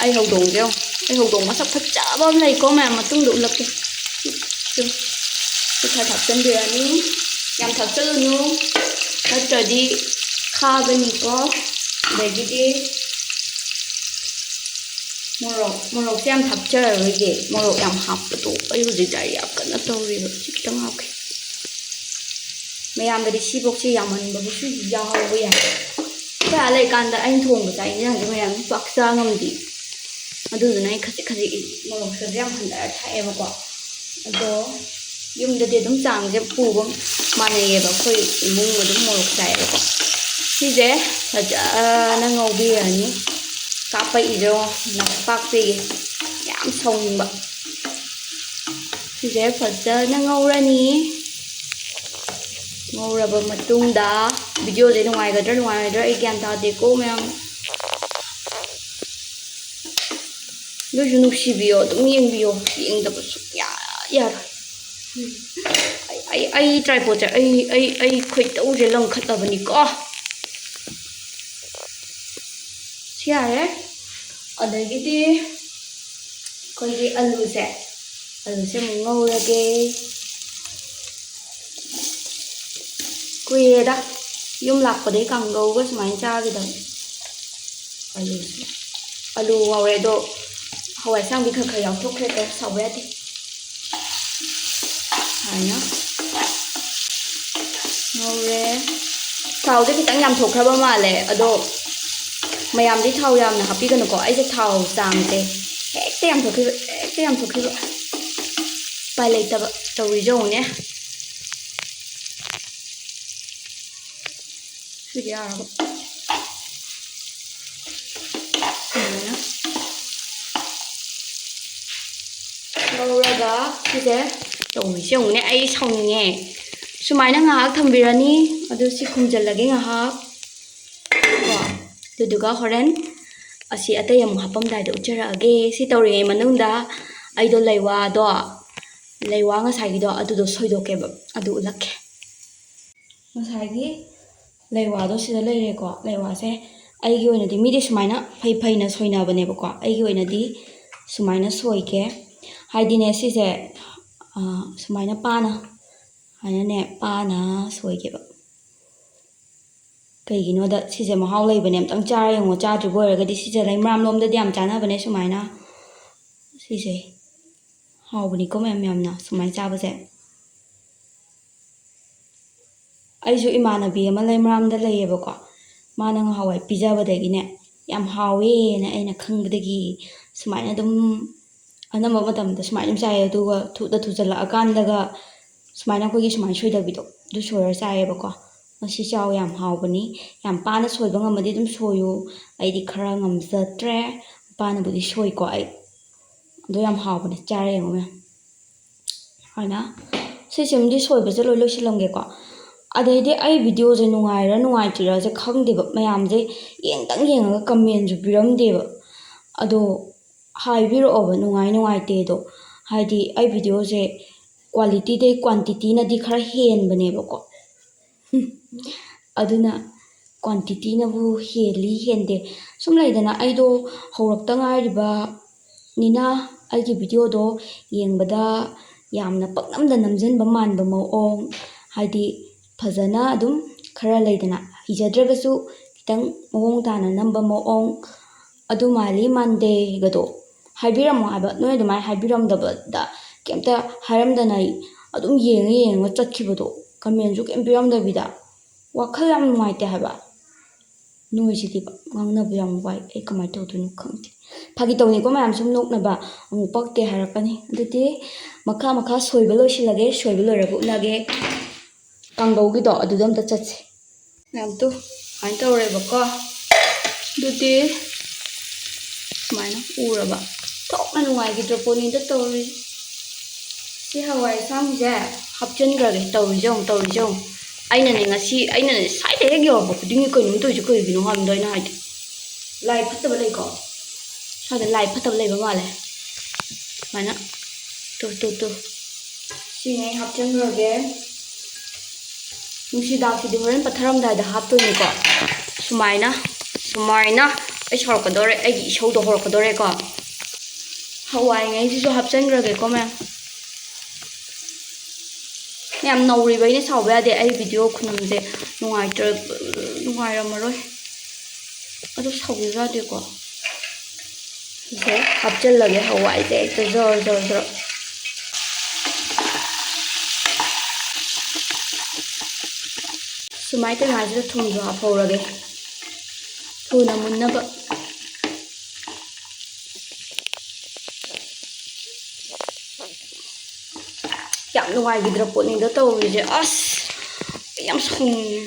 ꯑꯩ ꯍꯧꯗꯣꯡꯁꯦ ꯌꯦꯡꯉꯣ꯫ ꯑꯩ ꯍꯧꯗꯣꯡ ꯃꯁꯛ ꯐꯖꯕ ꯑꯃ ꯂꯩꯀꯣ, ꯃꯌꯥꯝ ꯃꯇꯨꯡꯗ ꯎꯠꯂꯛꯀꯦ꯫ ꯁꯤ, ꯁꯤ ꯈꯔ ꯊꯥꯛꯆꯤꯟꯕꯤꯔꯅꯤ꯫ ꯌꯥꯝ ꯊꯥꯛꯆꯤꯜꯂꯨꯅꯨ, ꯅꯠꯇ꯭ꯔꯗꯤ ꯈꯥꯕꯅꯤꯀꯣ꯫ ꯑꯗꯒꯤꯗꯤ ꯃꯣꯔꯣꯛ, ꯃꯣꯔꯣꯛꯁꯦ ꯌꯥꯝ ꯊꯥꯛꯆꯔꯔꯣꯏꯒꯦ꯫ ꯃꯣꯔꯣꯛ ꯌꯥꯝ ꯍꯥꯞꯄꯗꯣ ꯑꯩ ꯍꯧꯖꯤꯛ diarrhea ꯀꯟꯅ ꯇꯧꯔꯤꯕ꯫ ꯁꯤ ꯈꯤꯇꯪ ꯍꯥꯞꯀꯦ꯫ ꯃꯌꯥꯝꯗꯗꯤ ꯁꯤꯐꯧꯁꯦ ꯌꯥꯝꯃꯟꯕꯕꯨꯁꯨ ꯌꯥꯎꯕ ꯌꯥꯏ꯫ ꯑꯩꯈꯣꯏ ꯑꯥ ꯂꯩꯀꯥꯟꯗ ꯑꯩꯅ ꯊꯣꯡꯕ ꯆꯥꯛ ꯏꯟꯖꯥꯡꯁꯦ ꯃꯌꯥꯝ ꯄꯥꯛ ꯆꯥ ꯉꯝꯗꯦ꯫ ꯑꯗꯨꯗꯨꯅ ꯑꯩ ꯈꯖꯤꯛ ꯈꯖꯤꯛ ꯃꯣꯔꯣꯛꯁꯦ ꯌꯥꯝ ꯍꯟꯊꯔ ꯊꯥꯛꯑꯦꯕꯀꯣ꯫ ꯑꯗꯣ ꯌꯨꯝꯗꯗꯤ ꯑꯗꯨꯝ ꯆꯥꯡꯁꯦ ꯄꯨꯕ ꯃꯥꯟꯅꯩꯌꯦꯕ, ꯑꯩꯈꯣꯏ ꯏꯃꯨꯡ ꯑꯗꯨꯝ ꯃꯣꯔꯣꯛ ꯆꯥꯏꯌꯦꯕꯀꯣ꯫ ꯁꯤꯁꯦ ꯐꯖꯅ ꯉꯧꯕꯤꯔꯅꯤ꯫ ꯀꯥꯞꯄꯛꯏꯗꯣ ꯅꯄꯥꯛꯄꯤꯒꯤ ꯌꯥꯝ ꯁꯧꯅꯤꯡꯕ꯫ ꯁꯤꯁꯦ ꯐꯖꯅ ꯉꯧꯔꯅꯤ꯫ ꯉꯧꯔꯕ ꯃꯇꯨꯡꯗ videoꯁꯦ ꯅꯨꯡꯉꯥꯏꯒꯗ꯭ꯔꯥ ꯅꯨꯡꯉꯥꯏꯔꯣꯏꯗ꯭ꯔꯥ ꯑꯩ ꯒ꯭ꯌꯥꯟ ꯇꯥꯗꯦꯀꯣ ꯃꯌꯥꯝ꯫ ꯑꯗꯨꯁꯨ ꯅꯨꯡꯁꯤꯕꯤꯌꯣ, ꯑꯗꯨꯝ ꯌꯦꯡꯕꯤꯌꯣ, ꯌꯦꯡꯗꯕ ꯁꯨꯡꯌꯥ ꯌꯥꯔꯣꯏ꯫ ꯑꯩ, ꯑꯩ, ꯑꯩ tripodꯁꯦ, ꯑꯩ, ꯑꯩ, ꯑꯩ ꯈꯣꯏꯇꯧꯁꯦ ꯂꯪꯈꯠꯂꯕꯅꯤꯀꯣ꯫ ꯁꯤ ꯌꯥꯔꯦ꯫ ꯑꯗꯒꯤꯗꯤ ꯑꯩꯈꯣꯏꯒꯤ ꯑꯂꯨꯁꯦ, ꯑꯂꯨꯁꯦ ꯑꯃꯨꯛ ꯉꯧꯔꯒꯦ꯫ ꯀꯨꯏꯔꯦꯗ ꯌꯨꯝ ꯂꯥꯛꯄꯗꯒꯤ ꯀꯥꯡꯒꯧꯒ ꯁꯨꯃꯥꯏꯅ ꯆꯥꯈꯤꯗꯕ꯫ ꯑꯂꯨꯁꯦ, ꯑꯂꯨ ꯉꯧꯔꯦ ꯑꯗꯣ, ꯍꯋꯥꯏ ꯑꯁꯥꯡꯕꯤ ꯈꯔ ꯈꯔ ꯌꯥꯎꯊꯣꯛꯈ꯭ꯔꯦ ꯀꯣ, ꯁꯥꯎꯕ ꯌꯥꯗꯦ꯫ ꯁꯨꯃꯥꯏꯅ ꯉꯧꯔꯦ꯫ ꯊꯥꯎꯁꯦ ꯈꯤꯇꯪ ꯌꯥꯝ ꯊꯣꯛꯈ꯭ꯔꯕ ꯃꯥꯜꯂꯦ ꯑꯗꯣ, ꯃꯌꯥꯝꯗꯤ ꯊꯥꯎ ꯌꯥꯝꯅ ꯍꯥꯞꯄꯤꯒꯅꯨꯀꯣ꯫ ꯑꯩꯁꯦ ꯊꯥꯎ ꯆꯥꯡꯁꯦ ꯍꯦꯛꯇ ꯌꯥꯝ ꯊꯣꯛꯈꯤꯕ, ꯍꯦꯛꯇ ꯌꯥꯝ ꯊꯣꯛꯈꯤꯕ꯫ ꯎꯄꯥꯏ ꯂꯩꯇꯕ ꯇꯧꯔꯤꯁꯦ ꯌꯦꯡꯉꯨꯅꯦ꯫ ꯁꯤꯗꯤ ꯌꯥꯔꯕ꯫ ꯁꯨꯃꯥꯏꯅ ꯉꯧꯔꯒ ꯁꯤꯁꯦ ꯇꯧꯔꯤꯁꯦ ꯌꯦꯡꯉꯨꯅꯦ, ꯑꯩ ꯁꯥꯎꯅꯤꯡꯉꯦ꯫ ꯁꯨꯃꯥꯏꯅ ꯉꯥꯏꯍꯥꯛ ꯊꯝꯕꯤꯔꯅꯤ꯫ ꯑꯗꯨ ꯁꯤ ꯈꯨꯝꯖꯤꯜꯂꯒꯦ ꯉꯥꯏꯍꯥꯛ ꯀꯣ꯫ ꯑꯗꯨꯗꯨꯒ ꯍꯣꯔꯦꯟ ꯑꯁꯤ ꯑꯇꯩ ꯑꯃꯨꯛ ꯍꯥꯞꯄꯝꯗꯥꯏꯗ ꯎꯠꯆꯔꯛꯑꯒꯦ꯫ ꯁꯤ ꯇꯧꯔꯤꯉꯩ ꯃꯅꯨꯡꯗ ꯑꯩꯗꯣ ꯂꯩꯋꯥꯗꯣ, ꯂꯩꯋꯥ ꯉꯁꯥꯏꯒꯤꯗꯣ ꯑꯗꯨꯗꯣ ꯁꯣꯏꯗꯣꯛꯀꯦꯕ, ꯑꯗꯨ ꯎꯠꯂꯛꯀꯦ꯫ ꯉꯁꯥꯏꯒꯤ ꯂꯩꯋꯥꯗꯣ ꯁꯤꯗ ꯂꯩꯔꯦꯀꯣ꯫ ꯂꯩꯋꯥꯁꯦ ꯑꯩꯒꯤ ꯑꯣꯏꯅꯗꯤ, ꯃꯤꯗꯤ ꯁꯨꯃꯥꯏꯅ ꯐꯩ ꯐꯩꯅ ꯁꯣꯏꯅꯕꯅꯦꯕꯀꯣ, ꯑꯩꯒꯤ ꯑꯣꯏꯅꯗꯤ ꯁꯨꯃꯥꯏꯅ ꯁꯣꯏꯒꯦ꯫ ꯍꯥꯏꯗꯤꯅꯦ ꯁꯤꯁꯦ, ꯑ, ꯁꯨꯃꯥꯏꯅ ꯄꯥꯅ, ꯁꯨꯃꯥꯏꯅꯅꯦ ꯄꯥꯅ ꯁꯣꯏꯒꯦꯕ꯫ ꯀꯩꯒꯤꯅꯣꯗ ꯁꯤꯁꯦ ꯃꯍꯥꯎ ꯂꯩꯕꯅꯦ, ꯑꯝꯇꯪ ꯆꯥꯔ ꯌꯦꯡꯉꯣ꯫ ꯆꯥꯗ꯭ꯔꯤꯕ ꯑꯣꯏꯔꯒꯗꯤ ꯁꯤꯁꯦ ꯂꯩꯃꯔꯥꯝ ꯂꯣꯝꯗꯗꯤ ꯌꯥꯝ ꯆꯥꯅꯕꯅꯦ ꯁꯨꯃꯥꯏꯅ꯫ ꯁꯤꯁꯦ ꯍꯥꯎꯕꯅꯤꯀꯣ ꯃꯌꯥꯝ ꯌꯥꯝꯅ ꯁꯨꯃꯥꯏꯅ ꯆꯥꯕꯁꯦ꯫ ꯑꯩꯁꯨ ꯏꯃꯥꯟꯅꯕꯤ ꯑꯃ ꯂꯩꯃꯔꯥꯝꯗ ꯂꯩꯌꯦꯕꯀꯣ, ꯃꯥꯅ ꯉꯍꯥꯟꯋꯥꯏ ꯄꯤꯖꯕꯗꯒꯤꯅꯦ ꯌꯥꯝ ꯍꯥꯎꯋꯦꯅ ꯑꯩꯅ ꯈꯪꯕꯗꯒꯤ ꯁꯨꯃꯥꯏꯅ ꯑꯗꯨꯝ ꯑꯅꯝꯕ ꯃꯇꯝꯗ ꯁꯨꯃꯥꯏꯅ ꯑꯗꯨꯝ ꯆꯥꯏꯌꯦ꯫ ꯑꯗꯨꯒ ꯊꯨꯅ ꯊꯨꯖꯜꯂꯛꯑꯀꯥꯟꯗꯒ ꯁꯨꯃꯥꯏꯅ ꯑꯩꯈꯣꯏꯒꯤ ꯁꯨꯃꯥꯏꯅ ꯁꯣꯏꯗꯕꯤꯗꯣ ꯑꯗꯨ ꯁꯣꯏꯔ ꯆꯥꯏꯌꯦꯕꯀꯣ꯫ ꯃꯁꯤ ꯆꯥꯎ, ꯌꯥꯝ ꯍꯥꯎꯕꯅꯤ꯫ ꯌꯥꯝ ꯄꯥꯅ ꯁꯣꯏꯕ ꯉꯝꯃꯗꯤ ꯑꯗꯨꯝ ꯁꯣꯏꯌꯨ꯫ ꯑꯩꯗꯤ ꯈꯔ ꯉꯝꯖꯗ꯭ꯔꯦ꯫ ꯄꯥꯅꯕꯨꯗꯤ ꯁꯣꯏꯀꯣ ꯑꯩ꯫ ꯑꯗꯣ ꯌꯥꯝ ꯍꯥꯎꯕꯅꯦ, ꯆꯥꯔ ꯌꯦꯡꯉꯣ ꯃꯌꯥꯝ꯫ ꯍꯥꯏꯅ ꯁꯤꯁꯤꯃꯗꯤ ꯁꯣꯏꯕꯁꯦ ꯂꯣꯏ ꯂꯣꯏꯁꯤꯜꯂꯝꯒꯦꯀꯣ꯫ ꯑꯗꯩꯗꯤ ꯑꯩ ꯚꯤꯗꯤꯑꯣꯁꯦ ꯅꯨꯡꯉꯥꯏꯔ ꯅꯨꯡꯉꯥꯏꯇ꯭ꯔꯤꯔꯁꯦ ꯈꯪꯗꯦꯕ, ꯃꯌꯥꯝꯁꯦ ꯌꯦꯡꯗꯪ ꯌꯦꯡꯉꯒ ꯀꯃꯦꯟꯁꯨ ꯄꯤꯔꯝꯗꯦꯕ꯫ ꯑꯗꯣ ꯍꯥꯏꯕꯤꯔꯛꯑꯣꯕ ꯅꯨꯡꯉꯥꯏ ꯅꯨꯡꯉꯥꯏꯇꯦꯗꯣ꯫ ꯍꯥꯏꯗꯤ ꯑꯩ ꯚꯤꯗꯤꯑꯣꯁꯦ ꯀ꯭ꯋꯥꯂꯤꯇꯤꯗꯩ ꯀ꯭ꯋꯥꯟꯇꯤꯇꯤꯅꯗꯤ ꯈꯔ ꯍꯦꯟꯕꯅꯦꯕꯀꯣ꯫ ꯑꯗꯨꯅ ꯀ꯭ꯋꯥꯟꯇꯤꯇꯤꯅꯕꯨ ꯍꯦꯜꯂꯤ ꯍꯦꯟꯗꯦ, ꯁꯨꯝ ꯂꯩꯗꯅ, ꯑꯩꯗꯣ ꯍꯧꯔꯛꯇ ꯉꯥꯏꯔꯤꯕꯅꯤꯅ ꯑꯩꯒꯤ ꯚꯤꯗꯤꯑꯣꯗꯣ ꯌꯦꯡꯕꯗ ꯌꯥꯝꯅ ꯄꯪꯅꯝꯗ ꯅꯝꯖꯤꯟꯕ ꯃꯥꯟꯕ ꯃꯑꯣꯡ, ꯍꯥꯏꯗꯤ ꯐꯖꯅ ꯑꯗꯨꯝ ꯈꯔ ꯂꯩꯗꯅ, ꯍꯩꯖꯗ꯭ꯔꯒꯁꯨ ꯈꯤꯇꯪ ꯃꯑꯣꯡ ꯇꯥꯅ ꯅꯝꯕ ꯃꯑꯣꯡ, ꯑꯗꯨ ꯃꯥꯜꯂꯤ ꯃꯥꯟꯗꯦꯒꯗꯣ ꯍꯥꯏꯕꯤꯔꯝꯃꯣ ꯍꯥꯏꯕ꯫ ꯅꯣꯏ ꯑꯗꯨꯃꯥꯏꯅ ꯍꯥꯏꯕꯤꯔꯝꯗꯕꯗ, ꯀꯩꯝꯇ ꯍꯥꯏꯔꯝꯗꯅ ꯑꯩ ꯑꯗꯨꯝ ꯌꯦꯡꯉ ꯌꯦꯡꯉ ꯆꯠꯈꯤꯕꯗꯣ, ꯀꯃꯦꯟꯁꯨ ꯀꯩꯝ ꯄꯤꯔꯝꯗꯕꯤꯗ, ꯋꯥꯈꯜ ꯌꯥꯝ ꯅꯨꯡꯉꯥꯏꯇꯦ ꯍꯥꯏꯕ꯫ ꯅꯣꯏꯁꯤꯗꯤꯕ ꯉꯥꯡꯅꯕ ꯌꯥꯝ ꯋꯥꯏ, ꯑꯩ ꯀꯃꯥꯏꯅ ꯇꯧꯗꯣꯏꯅꯣ ꯈꯪꯗꯦ꯫ ꯐꯥꯒꯤ ꯇꯧꯅꯤꯀꯣ ꯃꯌꯥꯝ, ꯁꯨꯝ ꯅꯣꯛꯅꯕ, ꯑꯃꯨꯛ ꯄꯛꯇꯦ ꯍꯥꯏꯔꯛꯀꯅꯤ꯫ ꯑꯗꯨꯗꯤ ꯃꯈꯥ ꯃꯈꯥ ꯁꯣꯏꯕ ꯂꯣꯏꯁꯤꯜꯂꯒꯦ, ꯁꯣꯏꯕ ꯂꯣꯏꯔꯒ ꯎꯠꯂꯒꯦ꯫ ꯀꯥꯡꯒꯧꯒꯤꯗꯣ ꯑꯗꯨꯗ ꯑꯝꯇ ꯆꯠꯁꯦ꯫ ꯃꯌꯥꯝ ꯇꯨ ꯁꯨꯃꯥꯏꯅ ꯇꯧꯔꯦꯕꯀꯣ꯫ ꯑꯗꯨꯗꯤ ꯁꯨꯃꯥꯏꯅ ꯎꯔꯕ, ꯊꯣꯛꯅ ꯅꯨꯡꯉꯥꯏꯈꯤꯗ꯭ꯔ ꯄꯣꯠꯅꯤꯗ ꯇꯧꯔꯤꯁꯦ꯫ ꯁꯤ ꯍꯋꯥꯏ ꯑꯁꯥꯡꯕꯤꯁꯦ ꯍꯥꯞꯆꯤꯟꯈ꯭ꯔꯒꯦ꯫ ꯇꯧꯔꯤꯁꯦ ꯌꯦꯡꯉꯨ, ꯇꯧꯔꯤꯁꯦ ꯌꯦꯡꯉꯨ꯫ ꯑꯩꯅꯅꯦ ꯉꯁꯤ, ꯑꯩꯅꯅꯦ ꯁ꯭ꯋꯥꯏꯗ ꯍꯦꯛ ꯌꯧꯔꯛꯄ ꯈꯨꯗꯤꯡꯒꯤ ꯀꯩꯅꯣꯝ ꯇꯧꯔꯤꯁꯦ ꯀꯩꯒꯤꯅꯣ ꯍꯥꯏꯕꯗꯣ ꯑꯩꯅ ꯍꯥꯏꯗꯤ꯫ ꯂꯥꯏ ꯐꯠꯇꯕ ꯂꯩꯀꯣ? ꯁ꯭ꯋꯥꯏꯗ ꯂꯥꯏ ꯐꯠꯇꯕ ꯂꯩꯕ ꯃꯥꯜꯂꯦ꯫ ꯁꯨꯃꯥꯏꯅ ꯇꯨ, ꯇꯨ, ꯇꯨ꯫ ꯁꯤꯉꯩ ꯍꯥꯞꯆꯤꯟꯈ꯭ꯔꯒꯦ꯫ ꯅꯨꯡꯁꯤꯗꯥꯛꯁꯤꯗꯤ ꯍꯣꯔꯦꯟ ꯄꯠꯊꯔꯝꯗꯥꯏꯗ ꯍꯥꯞꯇꯣꯏꯅꯤꯀꯣ꯫ ꯁꯨꯃꯥꯏꯅ, ꯁꯨꯃꯥꯏꯅ꯫ ꯑꯩ ꯁꯧꯔꯛꯀꯗꯧꯔꯦ, ꯑꯩꯒꯤ ꯏꯁꯧꯗꯣ ꯍꯧꯔꯛꯀꯗꯧꯔꯦꯀꯣ꯫ ꯍꯋꯥꯏꯉꯩꯁꯤꯁꯨ ꯍꯥꯞꯆꯤꯟꯈ꯭ꯔꯒꯦꯀꯣ ꯃꯌꯥꯝ꯫ ꯌꯥꯝ ꯅꯧꯔꯤꯕ ꯑꯩꯅ ꯁꯥꯎꯕ ꯌꯥꯗꯦ꯫ ꯑꯩ ꯚꯤꯗꯤꯑꯣ ꯈꯨꯅꯝꯁꯦ ꯅꯨꯡꯉꯥꯏꯇ꯭ꯔ-, ꯅꯨꯡꯉꯥꯏꯔꯝꯃꯔꯣꯏ꯫ ꯑꯗꯨ ꯁꯥꯎꯕꯤꯕ ꯌꯥꯗꯦꯀꯣ꯫ ꯁꯤꯁꯦ ꯍꯥꯞꯆꯤꯜꯂꯒꯦ, ꯍꯋꯥꯏꯁꯦ ꯍꯦꯛꯇ ꯖꯣꯔ ꯖꯣꯔ ꯖꯣꯔ꯫ ꯁꯨꯃꯥꯏꯅ ꯇꯧꯔꯤꯉꯩꯁꯤꯗ ꯊꯨꯝꯁꯨ ꯍꯥꯞꯍꯧꯔꯒꯦ, ꯊꯨꯅ ꯃꯨꯟꯅꯕ꯫ ꯌꯥꯝ ꯅꯨꯡꯉꯥꯏꯈꯤꯗ꯭ꯔ ꯄꯣꯠꯅꯤꯗ ꯇꯧꯔꯤꯁꯦ꯫ ꯑꯁ, ꯑꯩ ꯌꯥꯝ ꯁꯥꯎꯅꯤꯡꯉꯦ꯫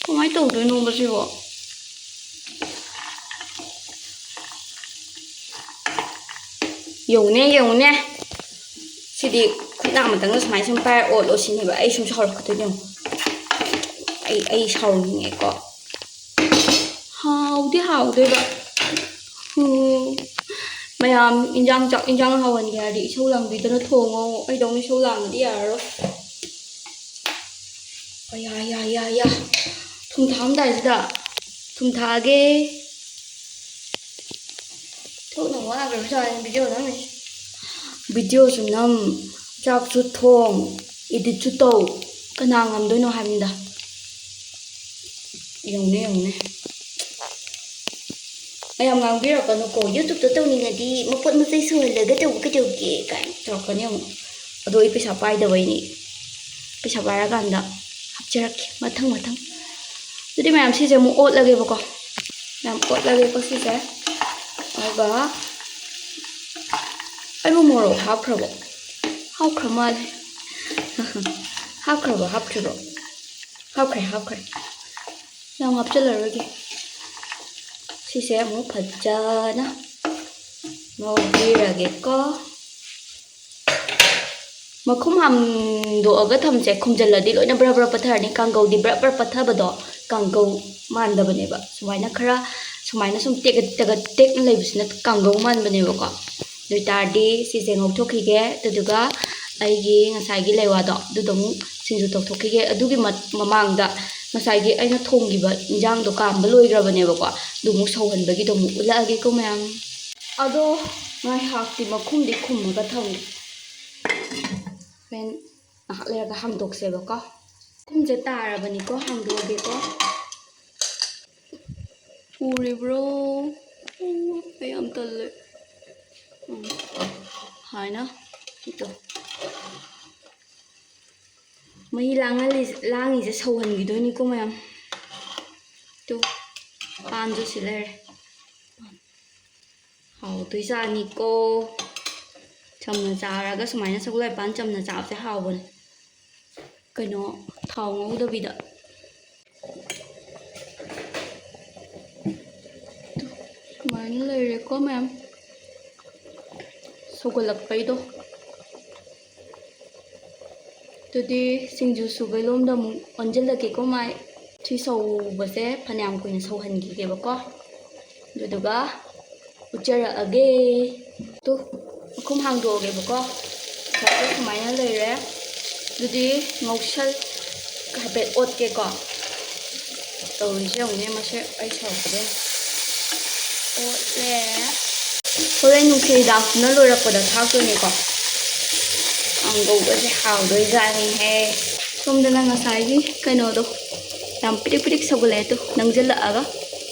ꯀꯃꯥꯏꯅ ꯇꯧꯗꯣꯏꯅꯣꯕ ꯁꯤꯕꯣ? ꯌꯦꯡꯉꯨꯅꯦ, ꯌꯦꯡꯉꯨꯅꯦ꯫ ꯁꯤꯗꯤ ꯈꯨꯠꯅ ꯑꯃꯇꯪꯒ ꯁꯨꯃꯥꯏꯅ ꯁꯨꯝ ꯄꯥꯏꯔ ꯑꯣꯠꯂꯣ ꯁꯤꯅꯦꯕ꯫ ꯑꯩ ꯁꯨꯝ ꯁꯥꯎꯔꯛꯀꯗꯣꯏꯅꯦ ꯌꯦꯡꯉꯨ꯫ ꯑꯩ, ꯑꯩ ꯁꯥꯎꯅꯤꯡꯉꯦꯀꯣ꯫ ꯍꯥꯎꯗꯤ ꯍꯥꯎꯗꯣꯏꯕ꯫ ꯎꯝ꯫ ꯃꯌꯥꯝ ꯏꯟꯖꯥꯡ, ꯆꯥꯛ ꯏꯟꯖꯥꯡ ꯍꯥꯎꯍꯟꯒꯦ ꯍꯥꯏꯔꯗꯤ ꯏꯁꯧ ꯂꯥꯡꯕꯤꯗꯅ ꯊꯣꯡꯉꯣ꯫ ꯑꯩꯗꯧꯅ ꯏꯁꯧ ꯂꯥꯡꯉꯗꯤ ꯌꯥꯔꯔꯣꯏ꯫ ꯑꯌꯥ, ꯌꯥ, ꯌꯥ, ꯌꯥ꯫ ꯊꯨꯝ ꯊꯥꯛꯑꯝꯗꯥꯏꯁꯤꯗ꯫ ꯊꯨꯝ ꯊꯥꯛꯑꯒꯦ꯫ ꯊꯣꯛꯅ ꯋꯥꯈ꯭ꯔꯕ ꯖꯥꯠꯅꯤ ꯚꯤꯗꯤꯑꯣ ꯅꯝꯃꯤꯁꯦ꯫ ꯚꯤꯗꯤꯑꯣꯁꯨ ꯅꯝ, ꯆꯥꯛꯁꯨ ꯊꯣꯡ, Editꯁꯨ ꯇꯧ, ꯀꯅꯥ ꯉꯝꯗꯣꯏꯅꯣ ꯍꯥꯏꯕꯅꯤꯗ꯫ ꯌꯦꯡꯉꯨꯅꯦ, ꯌꯦꯡꯉꯨꯅꯦ꯫ ꯃꯌꯥꯝ ꯉꯥꯡꯕꯤꯔꯛꯀꯅꯨꯀꯣ, YouTubeꯇ ꯇꯧꯅꯤꯡꯉꯗꯤ ꯃꯄꯣꯠ ꯃꯆꯩ ꯁꯨꯍꯜꯂꯒ ꯇꯧꯕ ꯀꯩꯗꯧꯒꯦ ꯀꯥꯏꯅ ꯇꯧꯔꯛꯀꯅꯤ ꯑꯃꯨꯛ꯫ ꯑꯗꯣ ꯑꯩ ꯄꯩꯁꯥ ꯄꯥꯏꯗꯕꯩꯅꯤ, ꯄꯩꯁꯥ ꯄꯥꯏꯔꯀꯥꯟꯗ ꯍꯥꯞꯆꯔꯛꯀꯦ ꯃꯊꯪ ꯃꯊꯪ꯫ ꯑꯗꯨꯗꯤ ꯃꯌꯥꯝ, ꯁꯤꯁꯦ ꯑꯃꯨꯛ ꯑꯣꯠꯂꯒꯦꯕꯀꯣ꯫ ꯃꯌꯥꯝ ꯑꯣꯠꯂꯒꯦꯀꯣ ꯁꯤꯁꯦ꯫ ꯑꯗꯨꯒ ꯑꯩꯕꯨ ꯃꯣꯔꯣꯛ ꯍꯥꯞꯈ꯭ꯔꯕꯣ? ꯍꯥꯞꯈ꯭ꯔ ꯃꯥꯜꯂꯦ꯫ ꯍꯥꯞꯈ꯭ꯔꯕꯣ, ꯍꯥꯞꯇ꯭ꯔꯤꯕꯣ? ꯍꯥꯞꯈ꯭ꯔꯦ, ꯍꯥꯞꯈ꯭ꯔꯦ꯫ ꯌꯥꯝ ꯍꯥꯞꯆꯤꯜꯂꯔꯣꯏꯒꯦ꯫ ꯁꯤꯁꯦ ꯑꯃꯨꯛ ꯐꯖꯅ ꯉꯧꯕꯤꯔꯒꯦꯀꯣ꯫ ꯃꯈꯨꯝ ꯍꯥꯡꯗꯣꯛꯑꯒ ꯊꯝꯁꯦ, ꯈꯨꯝꯖꯤꯜꯂꯗꯤ ꯂꯣꯏꯅ ꯕ꯭ꯔ ꯕ꯭ꯔ ꯄꯠꯊꯔꯅꯤ꯫ ꯀꯥꯡꯒꯧꯗꯤ ꯕ꯭ꯔ ꯕ꯭ꯔ ꯄꯠꯊꯕꯗꯣ ꯀꯥꯡꯒꯧ ꯃꯥꯟꯗꯕꯅꯦꯕ꯫ ꯁꯨꯃꯥꯏꯅ ꯈꯔ, ꯁꯨꯃꯥꯏꯅ ꯁꯨꯝ ꯇꯦꯛ ꯇꯦꯛ ꯇꯦꯛꯅ ꯂꯩꯕꯁꯤꯅ ꯀꯥꯡꯒꯧ ꯃꯥꯟꯕꯅꯦꯕꯀꯣ꯫ ꯑꯗꯨ ꯑꯣꯏꯇꯥꯔꯗꯤ ꯁꯤꯁꯦ ꯉꯧꯊꯣꯛꯈꯤꯒꯦ꯫ ꯑꯗꯨꯗꯨꯒ ꯑꯩꯒꯤ ꯉꯁꯥꯏꯒꯤ ꯂꯩꯋꯥꯗꯣ ꯑꯗꯨꯗꯣ ꯑꯃꯨꯛ ꯁꯤꯡꯖꯨ ꯇꯧꯊꯣꯛꯈꯤꯒꯦ꯫ ꯑꯗꯨꯒꯤ ꯃ-, ꯃꯃꯥꯡꯗ ꯉꯁꯥꯏꯒꯤ ꯑꯩꯅ ꯊꯣꯡꯈꯤꯕ ꯏꯟꯖꯥꯡꯗꯣ ꯀꯥꯝꯕ ꯂꯣꯏꯈ꯭ꯔꯕꯅꯦꯕꯀꯣ꯫ ꯑꯗꯨ ꯑꯃꯨꯛ ꯁꯧꯍꯟꯕꯒꯤꯗꯣ ꯑꯃꯨꯛ ꯎꯠꯂꯛꯑꯒꯦꯀꯣ ꯃꯌꯥꯝ꯫ ꯑꯗꯣ ꯉꯥꯏꯍꯥꯛꯇꯤ ꯃꯈꯨꯝꯗꯤ ꯈꯨꯝꯃꯒ ꯊꯝꯒꯦ꯫ ꯍꯣꯔꯦꯟ ꯉꯥꯏꯍꯥꯛ ꯂꯩꯔꯒ ꯍꯥꯡꯗꯣꯛꯁꯦꯕꯀꯣ꯫ ꯃꯈꯨꯝꯁꯦ ꯇꯥꯔꯕꯅꯤꯀꯣ, ꯍꯥꯡꯗꯣꯛꯑꯒꯦꯀꯣ꯫ ꯎꯔꯤꯕ꯭ꯔꯣ? ꯑꯩ ꯌꯥꯝ ꯇꯜꯂꯦ꯫ ꯎꯝ, ꯍꯥꯏꯅ ꯏꯇꯣ꯫ ꯃꯍꯤ ꯂꯥꯡꯍꯜꯂꯤ-, ꯂꯥꯡꯉꯤꯁꯦ ꯁꯧꯍꯟꯈꯤꯗꯣꯏꯅꯤꯀꯣ ꯃꯌꯥꯝ꯫ ꯇꯨ, ꯄꯥꯟꯁꯨ ꯁꯤ ꯂꯩꯔꯦ꯫ ꯍꯥꯎꯗꯣꯏꯖꯥꯠꯅꯤꯀꯣ꯫ ꯆꯝꯅ ꯆꯥꯔꯒ ꯁꯨꯃꯥꯏꯅ ꯁꯒꯣꯜ ꯍꯋꯥꯏ ꯄꯥꯟ ꯆꯝꯅ ꯆꯥꯕꯁꯦ ꯍꯥꯎꯕꯅꯦ꯫ ꯀꯩꯅꯣ, ꯊꯥꯎ ꯉꯧꯗꯕꯤꯗ꯫ ꯁꯨꯃꯥꯏꯅ ꯂꯩꯔꯦꯀꯣ ꯃꯌꯥꯝ꯫ ꯁꯧꯒꯠꯂꯛꯄꯩꯗꯣ꯫ ꯑꯗꯨꯗꯤ ꯁꯤꯡꯖꯨ ꯁꯨꯕꯩ ꯂꯣꯝꯗ ꯑꯃꯨꯛ ꯑꯣꯟꯁꯤꯜꯂꯛꯀꯦꯀꯣ ꯃꯥꯏ꯫ ꯁꯤ ꯁꯧꯕꯁꯦ ꯐꯅꯌꯥꯝ ꯀꯨꯏꯅ ꯁꯧꯍꯟꯈꯤꯒꯦꯕꯀꯣ꯫ ꯑꯗꯨꯗꯨꯒ ꯎꯠꯆꯔꯛꯑꯒꯦ꯫ ꯇꯨ, ꯃꯈꯨꯝ ꯍꯥꯡꯗꯣꯛꯑꯒꯦꯕꯀꯣ꯫ ꯉꯁꯥꯏꯒꯤ ꯁꯨꯃꯥꯏꯅ ꯂꯩꯔꯦ꯫ ꯑꯗꯨꯗꯤ ꯉꯧꯁꯜ-, ꯍꯥꯏꯐꯦꯠ ꯑꯣꯠꯀꯦꯀꯣ꯫ ꯇꯧꯔꯤꯁꯦ ꯌꯦꯡꯉꯨꯅꯦ, ꯃꯁꯦ ꯑꯩ ꯁꯧꯔꯛꯀꯗꯣꯏꯅꯦ꯫ ꯑꯣꯠꯂꯦ꯫ ꯍꯣꯔꯦꯟ ꯅꯨꯡꯊꯤꯜ ꯗꯥꯛꯇꯨꯅ ꯂꯣꯏꯔꯛꯄꯗ ꯊꯥꯛꯇꯣꯏꯅꯦꯀꯣ꯫ ꯀꯥꯡꯒꯧꯒꯁꯦ ꯍꯥꯎꯗꯣꯏꯖꯥꯠꯅꯤꯍꯦ꯫ ꯁꯣꯝꯗꯅ ꯉꯁꯥꯏꯒꯤ ꯀꯩꯅꯣꯗꯣ ꯌꯥꯝ ꯄꯤꯔꯤꯛ ꯄꯤꯔꯤꯛ ꯁꯧꯒꯠꯂꯛꯑꯦ ꯇꯨ, ꯅꯪꯁꯤꯜꯂꯛꯑꯒ꯫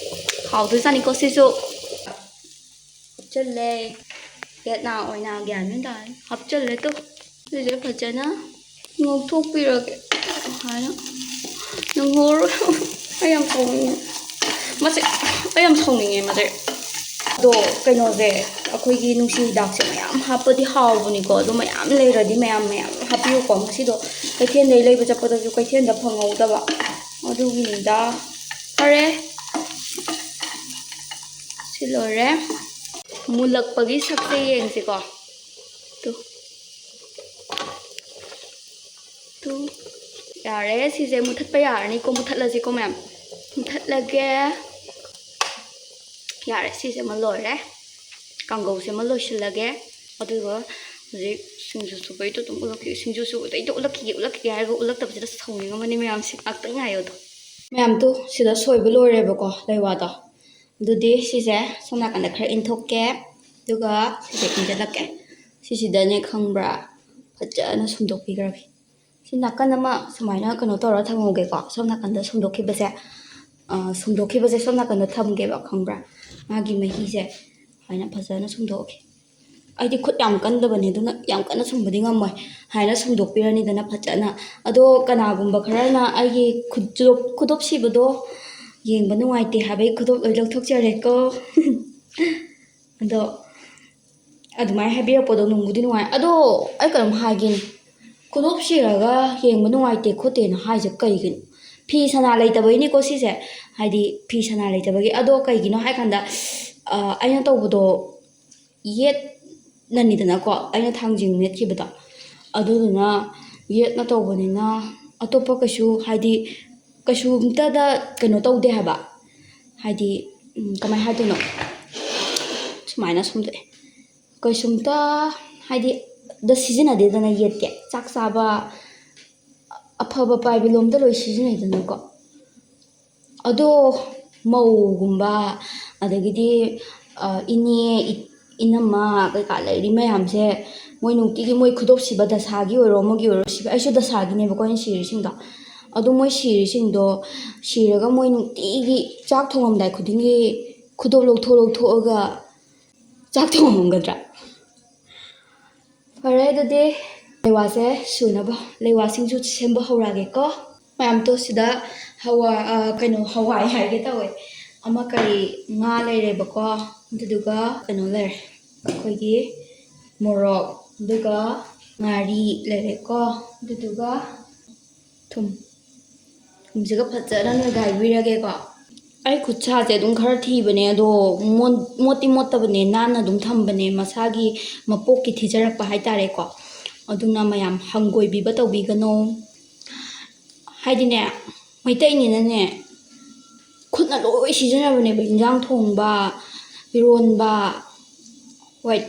ꯍꯥꯎꯗꯣꯏꯖꯥꯠꯅꯤꯀꯣ ꯁꯤꯁꯨ꯫ ꯍꯥꯞꯆꯜꯂꯦ꯫ ꯌꯦꯠꯅꯥ ꯑꯣꯏꯅ ꯒ꯭ꯌꯥꯟ ꯃꯦꯟ ꯇꯥꯗꯦ꯫ ꯍꯥꯞꯆꯜꯂꯦ ꯇꯨ꯫ ꯁꯤꯁꯦ ꯐꯖꯅ ꯉꯧꯊꯣꯛꯄꯤꯔꯒꯦ꯫ ꯁꯨꯃꯥꯏꯅ꯫ ꯅꯪꯍꯧꯔꯣꯏ꯫ ꯑꯩ ꯌꯥꯝ ꯁꯥꯎꯅꯤꯡꯉꯦ꯫ ꯃꯁꯤ ꯑꯩ ꯌꯥꯝ ꯁꯥꯎꯅꯤꯡꯉꯦ ꯃꯁꯤ꯫ ꯑꯗꯣ ꯀꯩꯅꯣꯁꯦ, ꯑꯩꯈꯣꯏꯒꯤ ꯅꯨꯡꯁꯤ ꯍꯤꯗꯥꯛꯁꯦ ꯃꯌꯥꯝ ꯍꯥꯞꯄꯗꯤ ꯍꯥꯎꯕꯅꯤꯀꯣ꯫ ꯑꯗꯣ ꯃꯌꯥꯝ ꯂꯩꯔꯗꯤ ꯃꯌꯥꯝ ꯃꯌꯥꯝ ꯍꯥꯞꯄꯤꯌꯨꯀꯣ꯫ ꯉꯁꯤꯗꯣ ꯀꯩꯊꯦꯜꯗꯩ ꯂꯩꯕ ꯆꯠꯄꯗꯁꯨ ꯀꯩꯊꯦꯜꯗ ꯐꯪꯍꯧꯗꯕ꯫ ꯑꯗꯨꯒꯤꯅꯤꯗ꯫ ꯐꯔꯦ꯫ ꯁꯤ ꯂꯣꯏꯔꯦ꯫ ꯃꯨꯜꯂꯛꯄꯒꯤ ꯁꯛꯁꯦ ꯌꯦꯡꯁꯤꯀꯣ꯫ ꯇꯨ꯫ ꯇꯨ꯫ ꯌꯥꯔꯦ, ꯁꯤꯁꯦ ꯃꯨꯊꯠꯄ ꯌꯥꯔꯅꯤꯀꯣ, ꯃꯨꯊꯠꯂꯁꯤꯀꯣ ꯃꯌꯥꯝ꯫ ꯃꯨꯊꯠꯂꯒꯦ꯫ ꯌꯥꯔꯦ, ꯁꯤꯁꯦ ꯑꯃ ꯂꯣꯏꯔꯦ꯫ ꯀꯥꯡꯒꯧꯁꯦ ꯑꯃ ꯂꯣꯏꯁꯤꯜꯂꯒꯦ꯫ ꯑꯗꯨꯒ ꯍꯧꯖꯤꯛ ꯁꯤꯡꯖꯨ ꯁꯨꯕꯩꯗꯣ ꯑꯗꯨꯝ ꯎꯠꯂꯛꯈꯤꯒꯦ꯫ ꯁꯤꯡꯖꯨ ꯁꯨꯕꯗꯩꯗꯣ ꯎꯠꯂꯛꯈꯤꯒꯦ, ꯎꯠꯂꯛꯈꯤꯒꯦ ꯍꯥꯏꯔꯒ ꯎꯠꯂꯛꯇꯕꯁꯤꯗ ꯁꯥꯎꯅꯤꯡꯉꯝꯃꯅꯤ ꯃꯌꯥꯝꯁꯦ꯫ ꯉꯥꯛꯇꯪ ꯉꯥꯏꯌꯣ ꯑꯗꯣ꯫ ꯃꯌꯥꯝꯗꯣ ꯁꯤꯗ ꯁꯣꯏꯕ ꯂꯣꯏꯔꯦꯕꯀꯣ, ꯂꯩꯋꯥꯗꯣ꯫ ꯑꯗꯨꯗꯤ ꯁꯤꯁꯦ ꯁꯣꯝ ꯅꯥꯀꯟꯗ ꯈꯔ ꯏꯟꯊꯣꯛꯀꯦ, ꯑꯗꯨꯒ ꯁꯤꯁꯦ ꯏꯟꯖꯜꯂꯛꯀꯦ꯫ ꯁꯤꯁꯤꯗꯅꯦ ꯈꯪꯕ꯭ꯔꯥ, ꯐꯖꯅ ꯁꯨꯝꯗꯣꯛꯄꯤꯈ꯭ꯔꯒꯦ꯫ ꯁꯤ ꯅꯥꯀꯟ ꯑꯃ ꯁꯨꯃꯥꯏꯅ ꯀꯩꯅꯣ ꯇꯧꯔ ꯊꯝꯍꯧꯒꯦꯀꯣ, ꯁꯣꯝ ꯅꯥꯀꯟꯗ ꯁꯨꯝꯗꯣꯛꯈꯤꯕꯁꯦ, ꯑ, ꯁꯨꯝꯗꯣꯛꯈꯤꯕꯁꯦ ꯁꯣꯝ ꯅꯥꯀꯟꯗ ꯊꯝꯒꯦꯕ, ꯈꯪꯕ꯭ꯔꯥ? ꯃꯥꯒꯤ ꯃꯍꯤꯁꯦ ꯁꯨꯃꯥꯏꯅ ꯐꯖꯅ ꯁꯨꯝꯗꯣꯛꯑꯒꯦ꯫ ꯑꯩꯗꯤ ꯈꯨꯠ ꯌꯥꯝ ꯀꯟꯗꯕꯅꯦ, ꯑꯗꯨꯅ ꯌꯥꯝ ꯀꯟꯅ ꯁꯨꯝꯕꯗꯤ ꯉꯝꯃꯣꯏ꯫ ꯍꯥꯏꯅ ꯁꯨꯝꯗꯣꯛꯄꯤꯔꯅꯤꯗꯅ ꯐꯖꯅ꯫ ꯑꯗꯣ ꯀꯅꯥꯒꯨꯝꯕ ꯈꯔꯅ ꯑꯩꯒꯤ ꯈꯨꯗꯣꯞ-, ꯈꯨꯗꯣꯞ ꯁꯤꯕꯗꯣ ꯌꯦꯡꯕ ꯅꯨꯡꯉꯥꯏꯇꯦ ꯍꯥꯏꯕꯒꯤ ꯈꯨꯗꯣꯞ ꯂꯣꯏ ꯂꯧꯊꯣꯛꯆꯔꯦꯀꯣ꯫ ꯑꯗꯣ ꯑꯗꯨꯃꯥꯏꯅ ꯍꯥꯏꯕꯤꯔꯛꯄꯗꯣ ꯅꯨꯡꯕꯨꯗꯤ ꯅꯨꯡꯉꯥꯏ꯫ ꯑꯗꯣ ꯑꯩ ꯀꯩꯅꯣꯝ ꯍꯥꯏꯒꯦꯅꯦ, ꯈꯨꯗꯣꯞ ꯁꯤꯔꯒ ꯌꯦꯡꯕ ꯅꯨꯡꯉꯥꯏꯇꯦ ꯈꯣꯠꯇꯦꯅ ꯍꯥꯏꯁꯦ ꯀꯩꯒꯤꯅꯣ? ꯐꯤ ꯁꯅꯥ ꯂꯩꯇꯕꯩꯅꯤꯀꯣ ꯁꯤꯁꯦ, ꯍꯥꯏꯗꯤ ꯐꯤ ꯁꯅꯥ ꯂꯩꯇꯕꯒꯤ꯫ ꯑꯗꯣ ꯀꯩꯒꯤꯅꯣ ꯍꯥꯏꯀꯥꯟꯗ, ꯑ, ꯑꯩꯅ ꯇꯧꯕꯗꯣ ꯌꯦꯠꯅꯅꯤꯗꯅꯀꯣ, ꯑꯩꯅ ꯊꯥꯡꯖꯤꯡ ꯃꯦꯠꯈꯤꯕꯗꯣ꯫ ꯑꯗꯨꯗꯨꯅ ꯌꯦꯠꯅ ꯇꯧꯕꯅꯤꯅ ꯑꯇꯣꯞꯄ ꯀꯩꯁꯨ, ꯍꯥꯏꯗꯤ ꯀꯩꯁꯨꯝꯇꯗ ꯀꯩꯅꯣ ꯇꯧꯗꯦ ꯍꯥꯏꯕ꯫ ꯍꯥꯏꯗꯤ, ꯎꯝ, ꯀꯃꯥꯏ ꯍꯥꯏꯗꯣꯏꯅꯣ? ꯁꯨꯃꯥꯏꯅ ꯁꯨꯝꯗꯣꯛꯑꯦ꯫ ꯀꯩꯁꯨꯝꯇ, ꯍꯥꯏꯗꯤ, ꯗ ꯁꯤꯖꯤꯟꯅꯗꯦꯗꯅ ꯌꯦꯠꯇꯤ꯫ ꯆꯥꯛ ꯆꯥꯕ, ꯑꯐꯕ ꯄꯥꯏꯕ ꯂꯣꯝꯗ ꯂꯣꯏ ꯁꯤꯖꯤꯟꯅꯩꯗꯅꯀꯣ꯫ ꯑꯗꯣ ꯃꯧꯒꯨꯝꯕ, ꯑꯗꯒꯤꯗꯤ, ꯑ, ꯏꯅꯦ, ꯏ-, ꯏꯅꯝꯃ ꯀꯩꯀꯥ ꯂꯩꯔꯤ ꯃꯌꯥꯝꯁꯦ, ꯃꯣꯏ ꯅꯨꯡꯇꯤꯒꯤ ꯃꯣꯏ ꯈꯨꯗꯣꯞ ꯁꯤꯕ, ꯗꯁꯥꯒꯤ ꯑꯣꯏꯔꯣ ꯑꯃꯒꯤ ꯑꯣꯏꯔꯣ ꯁꯤꯕ, ꯑꯩꯁꯨ ꯗꯁꯥꯒꯤꯅꯦꯕꯀꯣ ꯑꯩꯅ ꯁꯤꯔꯤꯁꯤꯡꯗꯣ꯫ ꯑꯗꯣ ꯃꯣꯏ ꯁꯤꯔꯤꯁꯤꯡꯗꯣ ꯁꯤꯔꯒ ꯃꯣꯏ ꯅꯨꯡꯇꯤꯒꯤ ꯆꯥꯛ ꯊꯣꯡꯉꯝꯗꯥꯏ ꯈꯨꯗꯤꯡꯒꯤ ꯈꯨꯗꯣꯞ ꯂꯧꯊꯣꯛ ꯂꯧꯊꯣꯛꯑꯒ ꯆꯥꯛ ꯊꯣꯡꯉꯝꯒꯗ꯭ꯔꯥ? ꯐꯔꯦ, ꯑꯗꯨꯗꯤ ꯂꯩꯋꯥꯁꯦ ꯁꯨꯅꯕ ꯂꯩꯋꯥ ꯁꯤꯡꯖꯨ ꯁꯦꯝꯕ ꯍꯧꯔꯛꯑꯒꯦꯀꯣ꯫ ꯃꯌꯥꯝ ꯇꯣꯁꯤꯗ ꯍꯋꯥꯏ, ꯑ, ꯀꯩꯅꯣ, ꯍꯋꯥꯏ ꯍꯥꯏꯒꯦ ꯇꯧꯋꯦ꯫ ꯑꯃ ꯀꯔꯤ, ꯉꯥ ꯂꯩꯔꯦꯕꯀꯣ, ꯑꯗꯨꯗꯨꯒ ꯀꯩꯅꯣ ꯂꯩꯔꯦ, ꯑꯩꯈꯣꯏꯒꯤ ꯃꯣꯔꯣꯛ, ꯑꯗꯨꯒ ꯉꯥꯔꯤ ꯂꯩꯔꯦꯀꯣ, ꯑꯗꯨꯗꯨꯒ ꯊꯨꯝ꯫ ꯊꯨꯝꯁꯤꯒ ꯐꯖꯅ ꯅꯣꯏꯒꯥꯏꯕꯤꯔꯒꯦꯀꯣ꯫ ꯑꯩ ꯈꯨꯠꯁꯥꯁꯦ ꯑꯗꯨꯝ ꯈꯔ ꯊꯤꯕꯅꯦ, ꯑꯗꯣ ꯃꯣꯠ-, ꯃꯣꯠꯇꯤ ꯃꯣꯠꯇꯕꯅꯦ, ꯅꯥꯟꯅ ꯑꯗꯨꯝ ꯊꯝꯕꯅꯦ, ꯃꯁꯥꯒꯤ ꯃꯄꯣꯛꯀꯤ ꯊꯤꯖꯔꯛꯄ ꯍꯥꯏꯇꯥꯔꯦꯀꯣ꯫ ꯑꯗꯨꯅ ꯃꯌꯥꯝ ꯍꯪꯒꯣꯏꯕꯤꯕ ꯇꯧꯕꯤꯒꯅꯣ꯫ ꯍꯥꯏꯗꯤꯅꯦ, ꯃꯩꯇꯩꯅꯤꯅꯅꯦ, ꯈꯨꯠꯅ ꯂꯣꯏ ꯁꯤꯖꯤꯟꯅꯕꯅꯦꯕ, ꯏꯟꯖꯥꯡ ꯊꯣꯡꯕ, ꯏꯔꯣꯟꯕ꯫ ꯍꯣꯏ,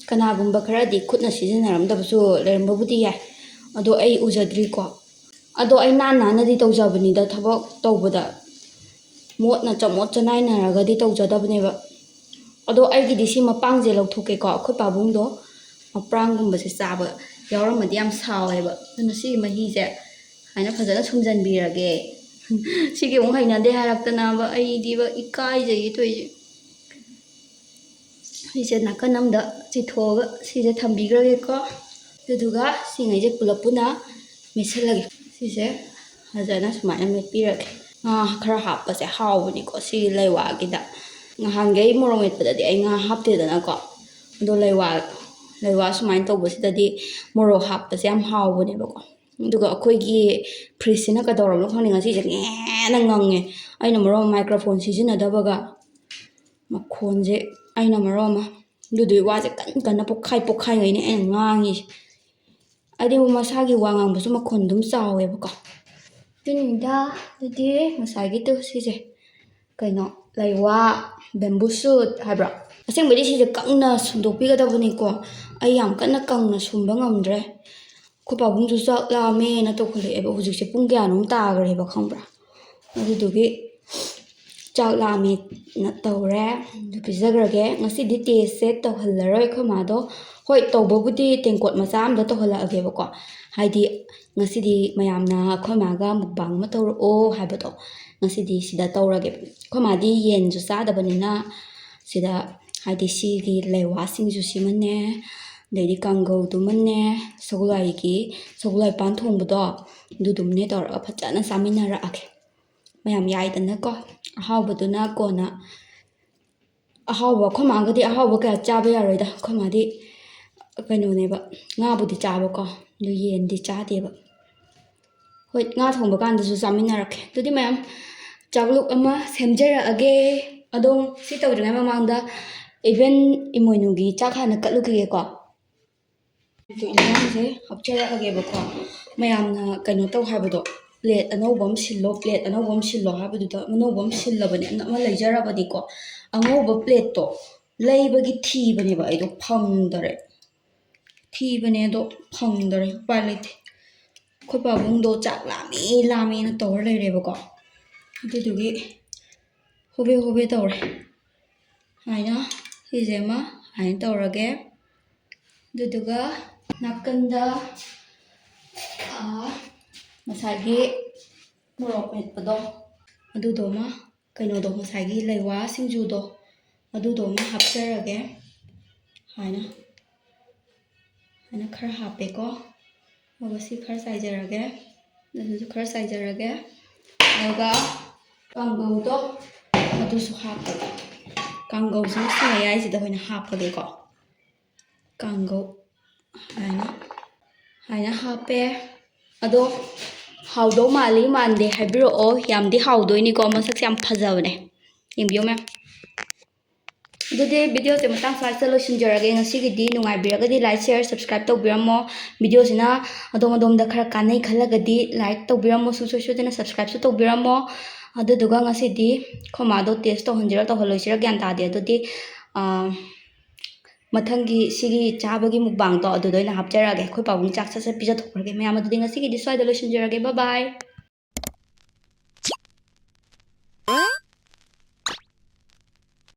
ꯀꯅꯥꯒꯨꯝꯕ ꯈꯔꯗꯤ ꯈꯨꯠꯅ ꯁꯤꯖꯤꯟꯅꯔꯝꯗꯕꯁꯨ ꯂꯩꯔꯝꯕꯕꯨꯗꯤ ꯌꯥꯏ, ꯑꯗꯣ ꯑꯩ ꯎꯖꯗ꯭ꯔꯤꯀꯣ꯫ ꯑꯗꯣ ꯑꯩ ꯅꯥꯟ ꯅꯥꯟꯅꯗꯤ ꯇꯧꯖꯕꯅꯤꯗ, ꯊꯕꯛ ꯇꯧꯕꯗ ꯃꯣꯠꯅ ꯆꯃꯣꯠ ꯆꯅꯥꯏꯅꯔꯒꯗꯤ ꯇꯧꯖꯗꯕꯅꯦꯕ꯫ ꯑꯗꯣ ꯑꯩꯒꯤꯗꯤ ꯁꯤ ꯃꯄꯥꯡꯁꯦ ꯂꯧꯊꯣꯛꯀꯦꯀꯣ꯫ ꯑꯩꯈꯣꯏ ꯄꯥꯕꯨꯡꯗꯣ ꯃꯄ꯭ꯔꯥꯡꯒꯨꯝꯕꯁꯦ ꯆꯥꯕ ꯌꯥꯎꯔꯝꯃꯗꯤ ꯌꯥꯝ ꯁꯥꯎꯋꯦꯕ꯫ ꯑꯗꯨꯅ ꯁꯤꯒꯤ ꯃꯍꯤꯁꯦ ꯁꯨꯃꯥꯏꯅ ꯐꯖꯅ ꯁꯨꯝꯖꯟꯕꯤꯔꯒꯦ꯫ ꯁꯤꯒꯤ ꯑꯃꯨꯛ ꯍꯩꯅꯗꯦ ꯍꯥꯏꯔꯛꯇꯅꯕ, ꯑꯩꯗꯤꯕ ꯏꯀꯥꯏꯖꯩꯌꯦ ꯇꯧꯔꯤꯁꯦ꯫ ꯁꯤꯁꯦ ꯅꯥꯀꯟ ꯑꯃꯗ ꯆꯤꯊꯣꯛꯑꯒ ꯁꯤꯁꯦ ꯊꯝꯕꯤꯈ꯭ꯔꯒꯦꯀꯣ꯫ ꯑꯗꯨꯗꯨꯒ ꯁꯤꯉꯩꯁꯦ ꯄꯨꯂꯞ ꯄꯨꯟꯅ ꯃꯦꯠꯁꯤꯜꯂꯒꯦ꯫ ꯁꯤꯁꯦ ꯐꯖꯅ ꯁꯨꯃꯥꯏꯅ ꯃꯦꯠꯄꯤꯔꯒꯦ꯫ ꯉꯥ ꯈꯔ ꯍꯥꯞꯄꯁꯦ ꯍꯥꯎꯕꯅꯤꯀꯣ ꯁꯤ ꯂꯩꯋꯥꯒꯤꯗ꯫ ꯅꯍꯥꯟꯈꯩ ꯃꯣꯔꯣꯛ ꯃꯦꯠꯄꯗꯗꯤ ꯑꯩ ꯉꯥ ꯍꯥꯞꯇꯦꯗꯅꯀꯣ꯫ ꯑꯗꯣ ꯂꯩꯋꯥ, ꯂꯩꯋꯥ ꯁꯨꯃꯥꯏꯅ ꯇꯧꯕꯁꯤꯗꯗꯤ ꯃꯣꯔꯣꯛ ꯍꯥꯞꯄꯁꯦ ꯌꯥꯝ ꯍꯥꯎꯕꯅꯦꯕꯀꯣ꯫ ꯑꯗꯨꯒ ꯑꯩꯈꯣꯏꯒꯤ ꯐ꯭ꯔꯤꯖꯁꯤꯅ ꯀꯩꯗꯧꯔꯕꯅꯣ ꯈꯪꯗꯦ, ꯉꯁꯤꯁꯦ ꯉꯦꯅ ꯉꯪꯉꯦ꯫ ꯑꯩꯅ ꯃꯔꯣꯟ ꯑꯃ ꯃꯥꯏꯀ꯭ꯔꯣꯐꯣꯟ ꯁꯤꯖꯤꯟꯅꯗꯕꯒ ꯃꯈꯣꯟꯁꯦ ꯑꯩꯅ ꯃꯔꯣꯟ ꯑꯃ꯫ ꯑꯗꯨꯗꯨꯒꯤ ꯋꯥꯁꯦ ꯀꯟ ꯀꯟꯅ ꯄꯣꯛꯈꯥꯏ ꯄꯣꯛꯈꯥꯏꯉꯩꯅꯦ ꯑꯩꯅ ꯉꯥꯡꯉꯤꯁꯦ꯫ ꯑꯩꯗꯤ ꯃꯁꯥꯒꯤ ꯋꯥ ꯉꯥꯡꯕꯁꯨ ꯃꯈꯣꯟ ꯑꯗꯨꯝ ꯆꯥꯎꯋꯦꯕꯀꯣ꯫ ꯑꯗꯨꯅꯤꯗ, ꯑꯗꯨꯗꯤ ꯉꯁꯥꯏꯒꯤꯗꯣ ꯁꯤꯁꯦ ꯀꯩꯅꯣ, ꯂꯩꯋꯥ, ꯕꯦꯝꯕꯨ ꯁꯨꯠ ꯍꯥꯏꯕ꯭ꯔꯣ? ꯑꯁꯦꯡꯕꯗꯤ ꯁꯤꯁꯦ ꯀꯪꯅ ꯁꯨꯝꯗꯣꯛꯄꯤꯒꯗꯕꯅꯤꯀꯣ꯫ ꯑꯩ ꯌꯥꯝ ꯀꯟꯅ ꯀꯪꯅ ꯁꯨꯝꯕ ꯉꯝꯗ꯭ꯔꯦ꯫ ꯑꯩꯈꯣꯏ ꯄꯥꯕꯨꯡꯁꯨ ꯆꯥꯛ ꯂꯥꯝꯃꯦꯅ ꯇꯧꯈꯠꯂꯛꯑꯦꯕ꯫ ꯍꯧꯖꯤꯛꯁꯦ ꯄꯨꯡ ꯀꯌꯥꯅꯣꯝ ꯇꯥꯈ꯭ꯔꯦꯕ, ꯈꯪꯕ꯭ꯔꯥ? ꯑꯗꯨꯗꯨꯒꯤ ꯆꯥꯛ ꯂꯥꯝꯃꯦꯅ ꯇꯧꯔꯦ, ꯑꯗꯨ ꯄꯤꯖꯈ꯭ꯔꯒꯦ꯫ ꯉꯁꯤꯗꯤ ꯇꯦꯁꯁꯦ ꯇꯧꯍꯜꯂꯔꯣꯏ ꯑꯩꯈꯣꯏ ꯃꯥꯗꯣ꯫ ꯍꯣꯏ, ꯇꯧꯕꯕꯨꯗꯤ ꯇꯦꯡꯀꯣꯠ ꯃꯆꯥ ꯑꯝꯗ ꯇꯧꯍꯜꯂꯛꯑꯒꯦꯕꯀꯣ, ꯍꯥꯏꯗꯤ ꯉꯁꯤꯗꯤ ꯃꯌꯥꯝꯅ ꯑꯩꯈꯣꯏ ꯃꯥꯒ ꯃꯨꯛꯕꯥꯡ ꯑꯃ ꯇꯧꯔꯛꯑꯣ ꯍꯥꯏꯕꯗꯣ, ꯉꯁꯤꯗꯤ ꯁꯤꯗ ꯇꯧꯔꯒꯦ꯫ ꯑꯩꯈꯣꯏ ꯃꯥꯗꯤ ꯌꯦꯟꯁꯨ ꯆꯥꯗꯕꯅꯤꯅ ꯁꯤꯗ, ꯍꯥꯏꯗꯤ ꯁꯤꯒꯤ ꯂꯩꯋꯥ ꯁꯤꯡꯖꯨꯁꯤꯃꯅꯦ, ꯑꯗꯩꯗꯤ ꯀꯥꯡꯒꯧꯗꯨꯃꯅꯦ, ꯁꯒꯣꯜꯍꯋꯥꯏꯒꯤ, ꯁꯒꯣꯜꯍꯋꯥꯏ ꯄꯥꯟ ꯊꯣꯡꯕꯗꯣ, ꯑꯗꯨꯗꯨꯃꯅꯦ ꯇꯧꯔꯒ ꯐꯖꯅ ꯆꯥꯃꯤꯟꯅꯔꯛꯑꯒꯦ꯫ ꯃꯌꯥꯝ ꯌꯥꯏꯗꯅꯀꯣ, ꯑꯍꯥꯎꯕꯗꯨꯅ ꯀꯣꯟꯅ꯫ ꯑꯍꯥꯎꯕ, ꯑꯩꯈꯣꯏ ꯃꯥꯒꯗꯤ ꯑꯍꯥꯎꯕ ꯀꯌꯥ ꯆꯥꯕ ꯌꯥꯔꯣꯏꯗ꯫ ꯑꯩꯈꯣꯏ ꯃꯥꯗꯤ ꯀꯩꯅꯣꯅꯦꯕ, ꯉꯥꯕꯨꯗꯤ ꯆꯥꯕꯀꯣ, ꯑꯗꯨ ꯌꯦꯟꯗꯤ ꯆꯥꯗꯦꯕ꯫ ꯍꯣꯏ, ꯉꯥ ꯊꯣꯡꯕ ꯀꯥꯟꯗꯁꯨ ꯆꯥꯃꯤꯟꯅꯔꯛꯀꯦ꯫ ꯑꯗꯨꯗꯤ ꯃꯌꯥꯝ, ꯆꯥꯛꯂꯨꯛ ꯑꯃ ꯁꯦꯝꯖꯔꯛꯑꯒꯦ꯫ ꯑꯗꯣ ꯁꯤ ꯇꯧꯗ꯭ꯔꯤꯉꯩ ꯃꯃꯥꯡꯗ even ꯏꯃꯣꯏꯅꯨꯒꯤ ꯆꯥꯛ ꯍꯥꯟꯅ ꯀꯠꯂꯨꯈꯤꯒꯦꯀꯣ꯫ ꯑꯗꯨ ꯏꯟꯖꯥꯡꯁꯦ ꯍꯥꯞꯆꯔꯛꯑꯒꯦꯕꯀꯣ꯫ ꯃꯌꯥꯝꯅ ꯀꯩꯅꯣ ꯇꯧ ꯍꯥꯏꯕꯗꯣ, "ꯄ꯭ꯂꯦꯠ ꯑꯅꯧꯕ ꯑꯃ ꯁꯤꯜꯂꯣ, ꯄ꯭ꯂꯦꯠ ꯑꯅꯧꯕ ꯑꯃ ꯁꯤꯜꯂꯣ" ꯍꯥꯏꯕꯗꯨꯗ ꯑꯅꯧꯕ ꯑꯃ ꯁꯤꯜꯂꯕꯅꯦ, ꯑꯃ ꯂꯩꯖꯔꯕꯅꯤꯀꯣ꯫ ꯑꯉꯧꯕ ꯄ꯭ꯂꯦꯠꯇꯣ ꯂꯩꯕꯒꯤ ꯊꯤꯕꯅꯦꯕ ꯑꯩꯗꯣ, ꯐꯪꯗꯔꯦ꯫ ꯊꯤꯕꯅꯦ ꯑꯗꯣ ꯐꯪꯗꯔꯦ, ꯎꯄꯥꯏ ꯂꯩꯇꯦ꯫ ꯑꯩꯈꯣꯏ ꯄꯥꯕꯨꯡꯗꯣ ꯆꯥꯛ ꯂꯥꯝꯃꯦ ꯂꯥꯝꯃꯦꯅ ꯇꯧꯔ ꯂꯩꯔꯦꯕꯀꯣ, ꯑꯗꯨꯗꯨꯒꯤ ꯍꯣꯕꯦ ꯍꯣꯕꯦ ꯇꯧꯔꯦ꯫ ꯁꯨꯃꯥꯏꯅ ꯁꯤꯁꯦ ꯑꯃ ꯁꯨꯃꯥꯏꯅ ꯇꯧꯔꯒꯦ꯫ ꯑꯗꯨꯗꯨꯒ ꯅꯥꯀꯟꯗ, ꯑꯥ, ꯉꯁꯥꯏꯒꯤ ꯃꯣꯔꯣꯛ ꯃꯦꯠꯄꯗꯣ, ꯑꯗꯨꯗꯣ ꯑꯃ, ꯀꯩꯅꯣꯗꯣ, ꯉꯁꯥꯏꯒꯤ ꯂꯩꯋꯥ ꯁꯤꯡꯖꯨꯗꯣ, ꯑꯗꯨꯗꯣ ꯑꯃ ꯍꯥꯞꯆꯔꯒꯦ꯫ ꯁꯨꯃꯥꯏꯅ, ꯁꯨꯃꯥꯏꯅ ꯈꯔ ꯍꯥꯞꯄꯦꯀꯣ꯫ ꯑꯗꯨꯒ ꯁꯤ ꯈꯔ ꯆꯥꯏꯖꯔꯒꯦ, ꯑꯗꯨꯁꯨ ꯈꯔ ꯆꯥꯏꯖꯔꯒꯦ꯫ ꯑꯗꯨꯒ ꯀꯥꯡꯒꯧꯗꯣ, ꯑꯗꯨꯁꯨ ꯍꯥꯞꯄꯒꯦ꯫ ꯀꯥꯡꯒꯧꯁꯤꯅ ꯁꯤ ꯃꯌꯥꯏꯁꯤꯗ ꯑꯣꯏꯅ ꯍꯥꯞꯄꯒꯦꯀꯣ꯫ ꯀꯥꯡꯒꯧ ꯍꯥꯏꯅ, ꯍꯥꯏꯅ ꯍꯥꯞꯄꯦ꯫ ꯑꯗꯣ ꯍꯥꯎꯗꯧ ꯃꯥꯜꯂꯤ ꯃꯥꯟꯗꯦ ꯍꯥꯏꯕꯤꯔꯛꯑꯣ꯫ ꯌꯥꯝꯗꯤ ꯍꯥꯎꯗꯣꯏꯅꯤꯀꯣ, ꯃꯁꯛꯁꯦ ꯌꯥꯝ ꯐꯖꯕꯅꯦ꯫ ꯌꯦꯡꯕꯤꯌꯣ ꯃꯌꯥꯝ꯫ ꯑꯗꯨꯗꯤ videoꯁꯦ ꯃꯇꯥꯡ ꯁ꯭ꯋꯥꯏꯁꯤꯗ ꯂꯣꯏꯁꯤꯟꯖꯔꯒꯦ꯫ ꯉꯁꯤꯒꯤꯗꯤ ꯅꯨꯡꯉꯥꯏꯕꯤꯔꯒꯗꯤ like, share, subscribe ꯇꯧꯕꯤꯔꯝꯃꯣ꯫ Videoꯁꯤꯅ ꯑꯗꯣꯝ ꯑꯗꯣꯝꯗ ꯈꯔ ꯀꯥꯟꯅꯩ ꯈꯜꯂꯒꯗꯤ like ꯇꯧꯕꯤꯔꯝꯃꯣ, ꯁꯨꯡꯁꯣꯏ ꯁꯣꯏꯗꯅ subscribeꯁꯨ ꯇꯧꯕꯤꯔꯝꯃꯣ꯫ ꯑꯗꯨꯗꯨꯒ ꯉꯁꯤꯗꯤ ꯑꯩꯈꯣꯏ ꯃꯥꯗꯣ test ꯇꯧꯍꯟꯁꯤꯔ ꯇꯧꯍꯜꯂꯣꯏꯁꯤꯔ ꯒ꯭ꯌꯥꯟ ꯇꯥꯗꯦ꯫ ꯑꯗꯨꯗꯤ, ꯑꯥ, ꯃꯊꯪꯒꯤ ꯁꯤꯒꯤ ꯆꯥꯕꯒꯤ mukbangꯗꯣ ꯑꯗꯨꯗ ꯑꯣꯏꯅ ꯍꯥꯞꯆꯔꯛꯑꯒꯦ꯫ ꯑꯩꯈꯣꯏ ꯄꯥꯕꯨꯡ ꯆꯥꯛ ꯁꯠ ꯁꯠ ꯄꯤꯖꯊꯣꯛꯈ꯭ꯔꯒꯦ ꯃꯌꯥꯝ꯫ ꯑꯗꯨꯗꯤ ꯉꯁꯤꯒꯤꯗꯤ ꯁ꯭ꯋꯥꯏꯗ ꯂꯣꯏꯁꯤꯟꯖꯔꯒꯦ꯫ Bye bye꯫